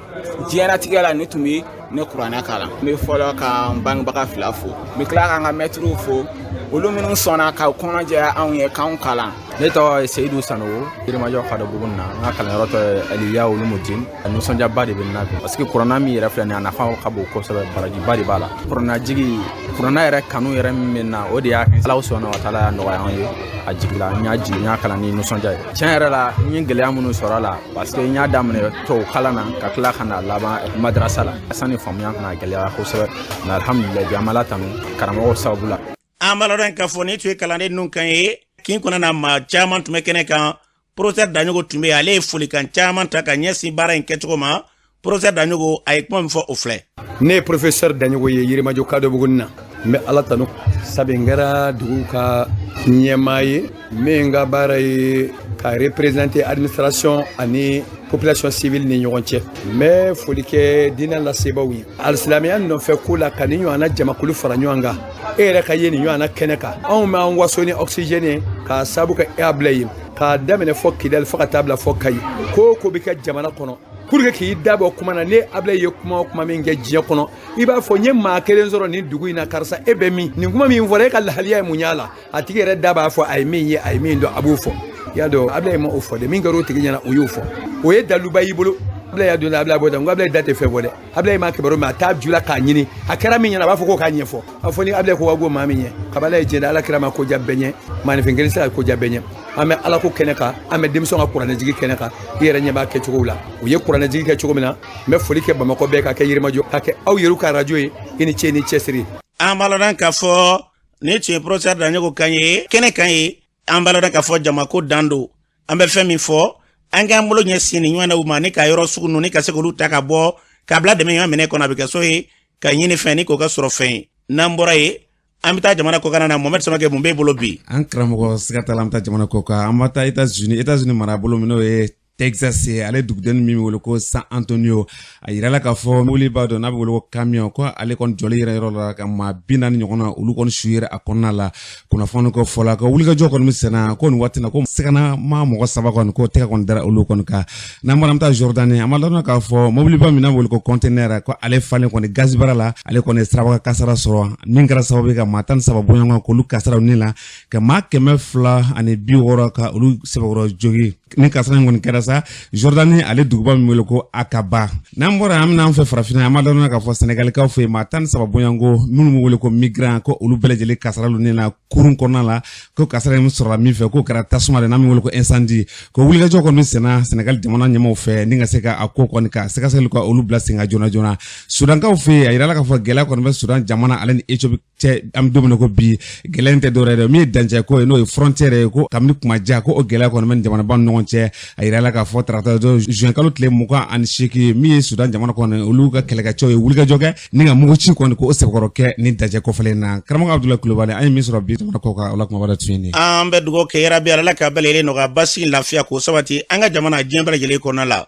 diɲɛlatigɛ la, nin tun bɛ ne kuranɛ kalan. N bɛ fɔlɔ ka n bangebaga fila fo, n bɛ tila ka n ka mɛtiriw fo, olu minnu sɔnna ka kɔnɔ jɛya anw ye k'anw kalan. Ne tɔgɔ ye Seyidu Sanogo, Yirimajɔ Kadɔbugu na. N ka kalanyɔrɔ tɔgɔ ye Aliya Ulumudin. A nisɔndiyaba de bɛ n na bi, parce que kuranna min yɛrɛ filɛ nin ye, a nafa ka bon kosɛbɛ, barajiba de b'a la. Kuranna jigi, kuranna yɛrɛ kanu yɛrɛ min bɛ n na, o de y'a kɛ Ala subahana wa taala y'a nɔgɔya an ye. A jigila, n y'a jigi, n y'a kalan ni nisɔndiya ye. Tiɲɛ yɛrɛ la, n ye gɛlɛya minnu sɔrɔ a la, parce que n y'a daminɛ tubabu kalan na ka tila ka na laban madarasa la, sanni faamuya kana gɛlɛya kosɛbɛ. Mais alhamdulilayi, bi an bɛ Ala tanu karamɔgɔw sababu la. An b'a lɔn k'a fɔ nin tun ye kalanden ninnu kan ye. Kin kɔnɔna na, maa caman tun bɛ kɛnɛ kan. Professeur Daɲogo tun bɛ yen, ale ye folikan caman ta ka ɲɛsin baara in kɛcogo ma. Professeur Daɲogo, a ye kuma min fɔ, o filɛ. Ne ye professeur Daɲogo ye Yirimajɔ Kadɔbuguni na. N bɛ Ala tanu sabu n kɛra dugu ka ɲɛmaa ye min ka baara ye ka représenter administration ani Population civile ni ɲɔgɔn cɛ. N bɛ foli kɛ diinɛ lasebaaw ye alisilamɛya nɔfɛ ko la, ka nin ɲɔgɔnna jamakulu fara ɲɔgɔn kan. E yɛrɛ ka ye nin ɲɔgɔnna kɛnɛ kan, anw b'an waso ni oxygène ye k'a sabu kɛ e Ablaye ye, k'a daminɛ fɔ Kidali fo ka taa bila fɔ Kayi. Ko o ko bɛ kɛ jamana kɔnɔ pour que k'i da bɔ kuma na, ne Ablaye ye kuma o kuma min kɛ diɲɛ kɔnɔ, i b'a fɔ n ye maa kelen sɔrɔ nin dugu in na, karisa e bɛ min, nin kuma min fɔra, e ka lahaliya ye mun y'a la? A tigi yɛrɛ da b'a fɔ a ye min ye, a ye min dɔn, a b'o fɔ. I y'a dɔn, Ablaye ma o fɔ dɛ, min kɛra o tigi ɲɛna, o y'o fɔ. O ye daliluba y'i bolo. Ablaye y'a don, Ablaye bɔ dɛ. N ko Ablaye da tɛ fɛn fɔ dɛ. Ablaye m'a kibaru mɛn, a t'a ju la k'a ɲini. A kɛra min ɲɛna, a b'a fɔ k'o k'a ɲɛfɔ. A fɔ ni Ablaye ko ka go maa min ɲɛ, kabala ye diɲɛ da, ala kira ma koja bɛɛ ɲɛ, maaninfin kelen tɛ se ka koja bɛɛ ɲɛ. An bɛ ala ko kɛnɛ kan, an bɛ denmisɛnw ka kuranɛjigi kɛnɛ kan. I yɛrɛ ɲɛ b'a kɛcogo la, u ye kuranɛjigi kɛ cogo min na. N bɛ foli kɛ Bamakɔ bɛɛ, ka kɛ Yirimajɔ, ka kɛ aw yɛrɛw ka arajo ye. I ni ce ni cɛsiri. An b'a lɔn k'a fɔ nin tun ye professeur Daɲogo kan ye kɛnɛ kan ye. An b'a lɔn k'a fɔ jamako dan don. An bɛ fɛn min fɔ, an k'an bolo ɲɛsin nin ɲɔgɔnnaw ma ni ka yɔrɔ sugu ninnu ni ka se k'olu ta ka bɔ k'a bila dɛmɛ ɲɔgɔn minɛ kɔnɔ, a bɛ kɛ so ye ka ɲini fɛn ni k'o kɛ sɔrɔ fɛn ye. N'an bɔra yen, an bɛ taa jamana kɔkan na. Mohamed Samakɛ, mun b'e bolo bi? An karamɔgɔ, siga t'a la, an bɛ taa jamana kɔkan. An bɛ taa États-Unis, États-Unis marabolo min, n'o ye Texas ye, ale dugudennin min bɛ wele ko San Antonio. A yirala k'a fɔ mobiliba dɔ n'a bɛ wele ko camion, ko ale kɔni jɔlen yɛrɛ yɔrɔ la ka maa 40 ɲɔgɔn na, olu kɔni su yɛrɛ a kɔnɔna la. Kunnafoni ko fɔla ka wulikajɔ kɔni bɛ senna ko nin waati na, ko sigana ma mɔgɔ saba kɔni ko tɛgɛ kɔni dara olu kɔni kan. N'an bɔra, an bɛ taa Jordanie. An b'a dɔn k'a fɔ mobiliba min n'a bɛ wele ko conteneur, ko ale falen kɔni gazibara la, ale kɔni ye siraba kasara sɔrɔ min kɛra sababu ye ka maa 13 bɔɲɔgɔn k'olu kasaraw ni la, ka maa 260 ka olu sɛbɛkɔrɔ jogi. Ni kasara in kɔni kɛra sa Jordanie, ale duguba min wele ko Akaba. N'an bɔra, an bɛna an fɛ farafinna. An b'a dɔn k'a fɔ Sɛnɛgalikaw fɛ yen, maa 13 bɔɲɔgɔnko minnu bɛ wele ko migrant, ko olu bɛɛ lajɛlen kasara ni la kurun kɔnɔna la. Ko kasara in sɔrɔla min fɛ, k'o kɛra tasuma de n'a min wele ko incendie. Ko wulikajɔ kɔni senna Sɛnɛgali jamana ɲɛmaaw fɛ ni ka se ka a ko kɔni ka sɛgɛsɛgɛli ka olu bila sen kan joona joona. Sudankaw fɛ yen, a yirala k'a fɔ gɛlɛya kɔni bɛ Sudan jamana ale ni Ethiopie cɛ an bɛ don min na ko bi. Gɛlɛya in tɛ dɔwɛrɛ dɛ, min ye dancɛ ko ye, n'o ye frontière ye, ko kabini kuma jan ko o gɛlɛya kɔni bɛ nin jamanaba ni ɲɔgɔn cɛ. A yirala k'a fɔ tarata don juin kalo tile 28, min ye Sudan jamana kɔni, olu ka kɛlɛkɛcɛw ye wulikajɔ kɛ ni ka muguci kɔni ko o sɛbɛkɔrɔ kɛ ni dancɛ kɔfɛlen na. Karamɔgɔ Abudulayi Kulubali, an ye min sɔrɔ bi jamana kɔkan, o la kumaba dɔ tun ye nin ye. An bɛ dugawu kɛ yarabi, Ala ka bɛɛ lajɛlen nɔgɔya, basigi, lafiya k'o sabati an ka jamana, diɲɛ bɛɛ lajɛlen kɔnɔna la.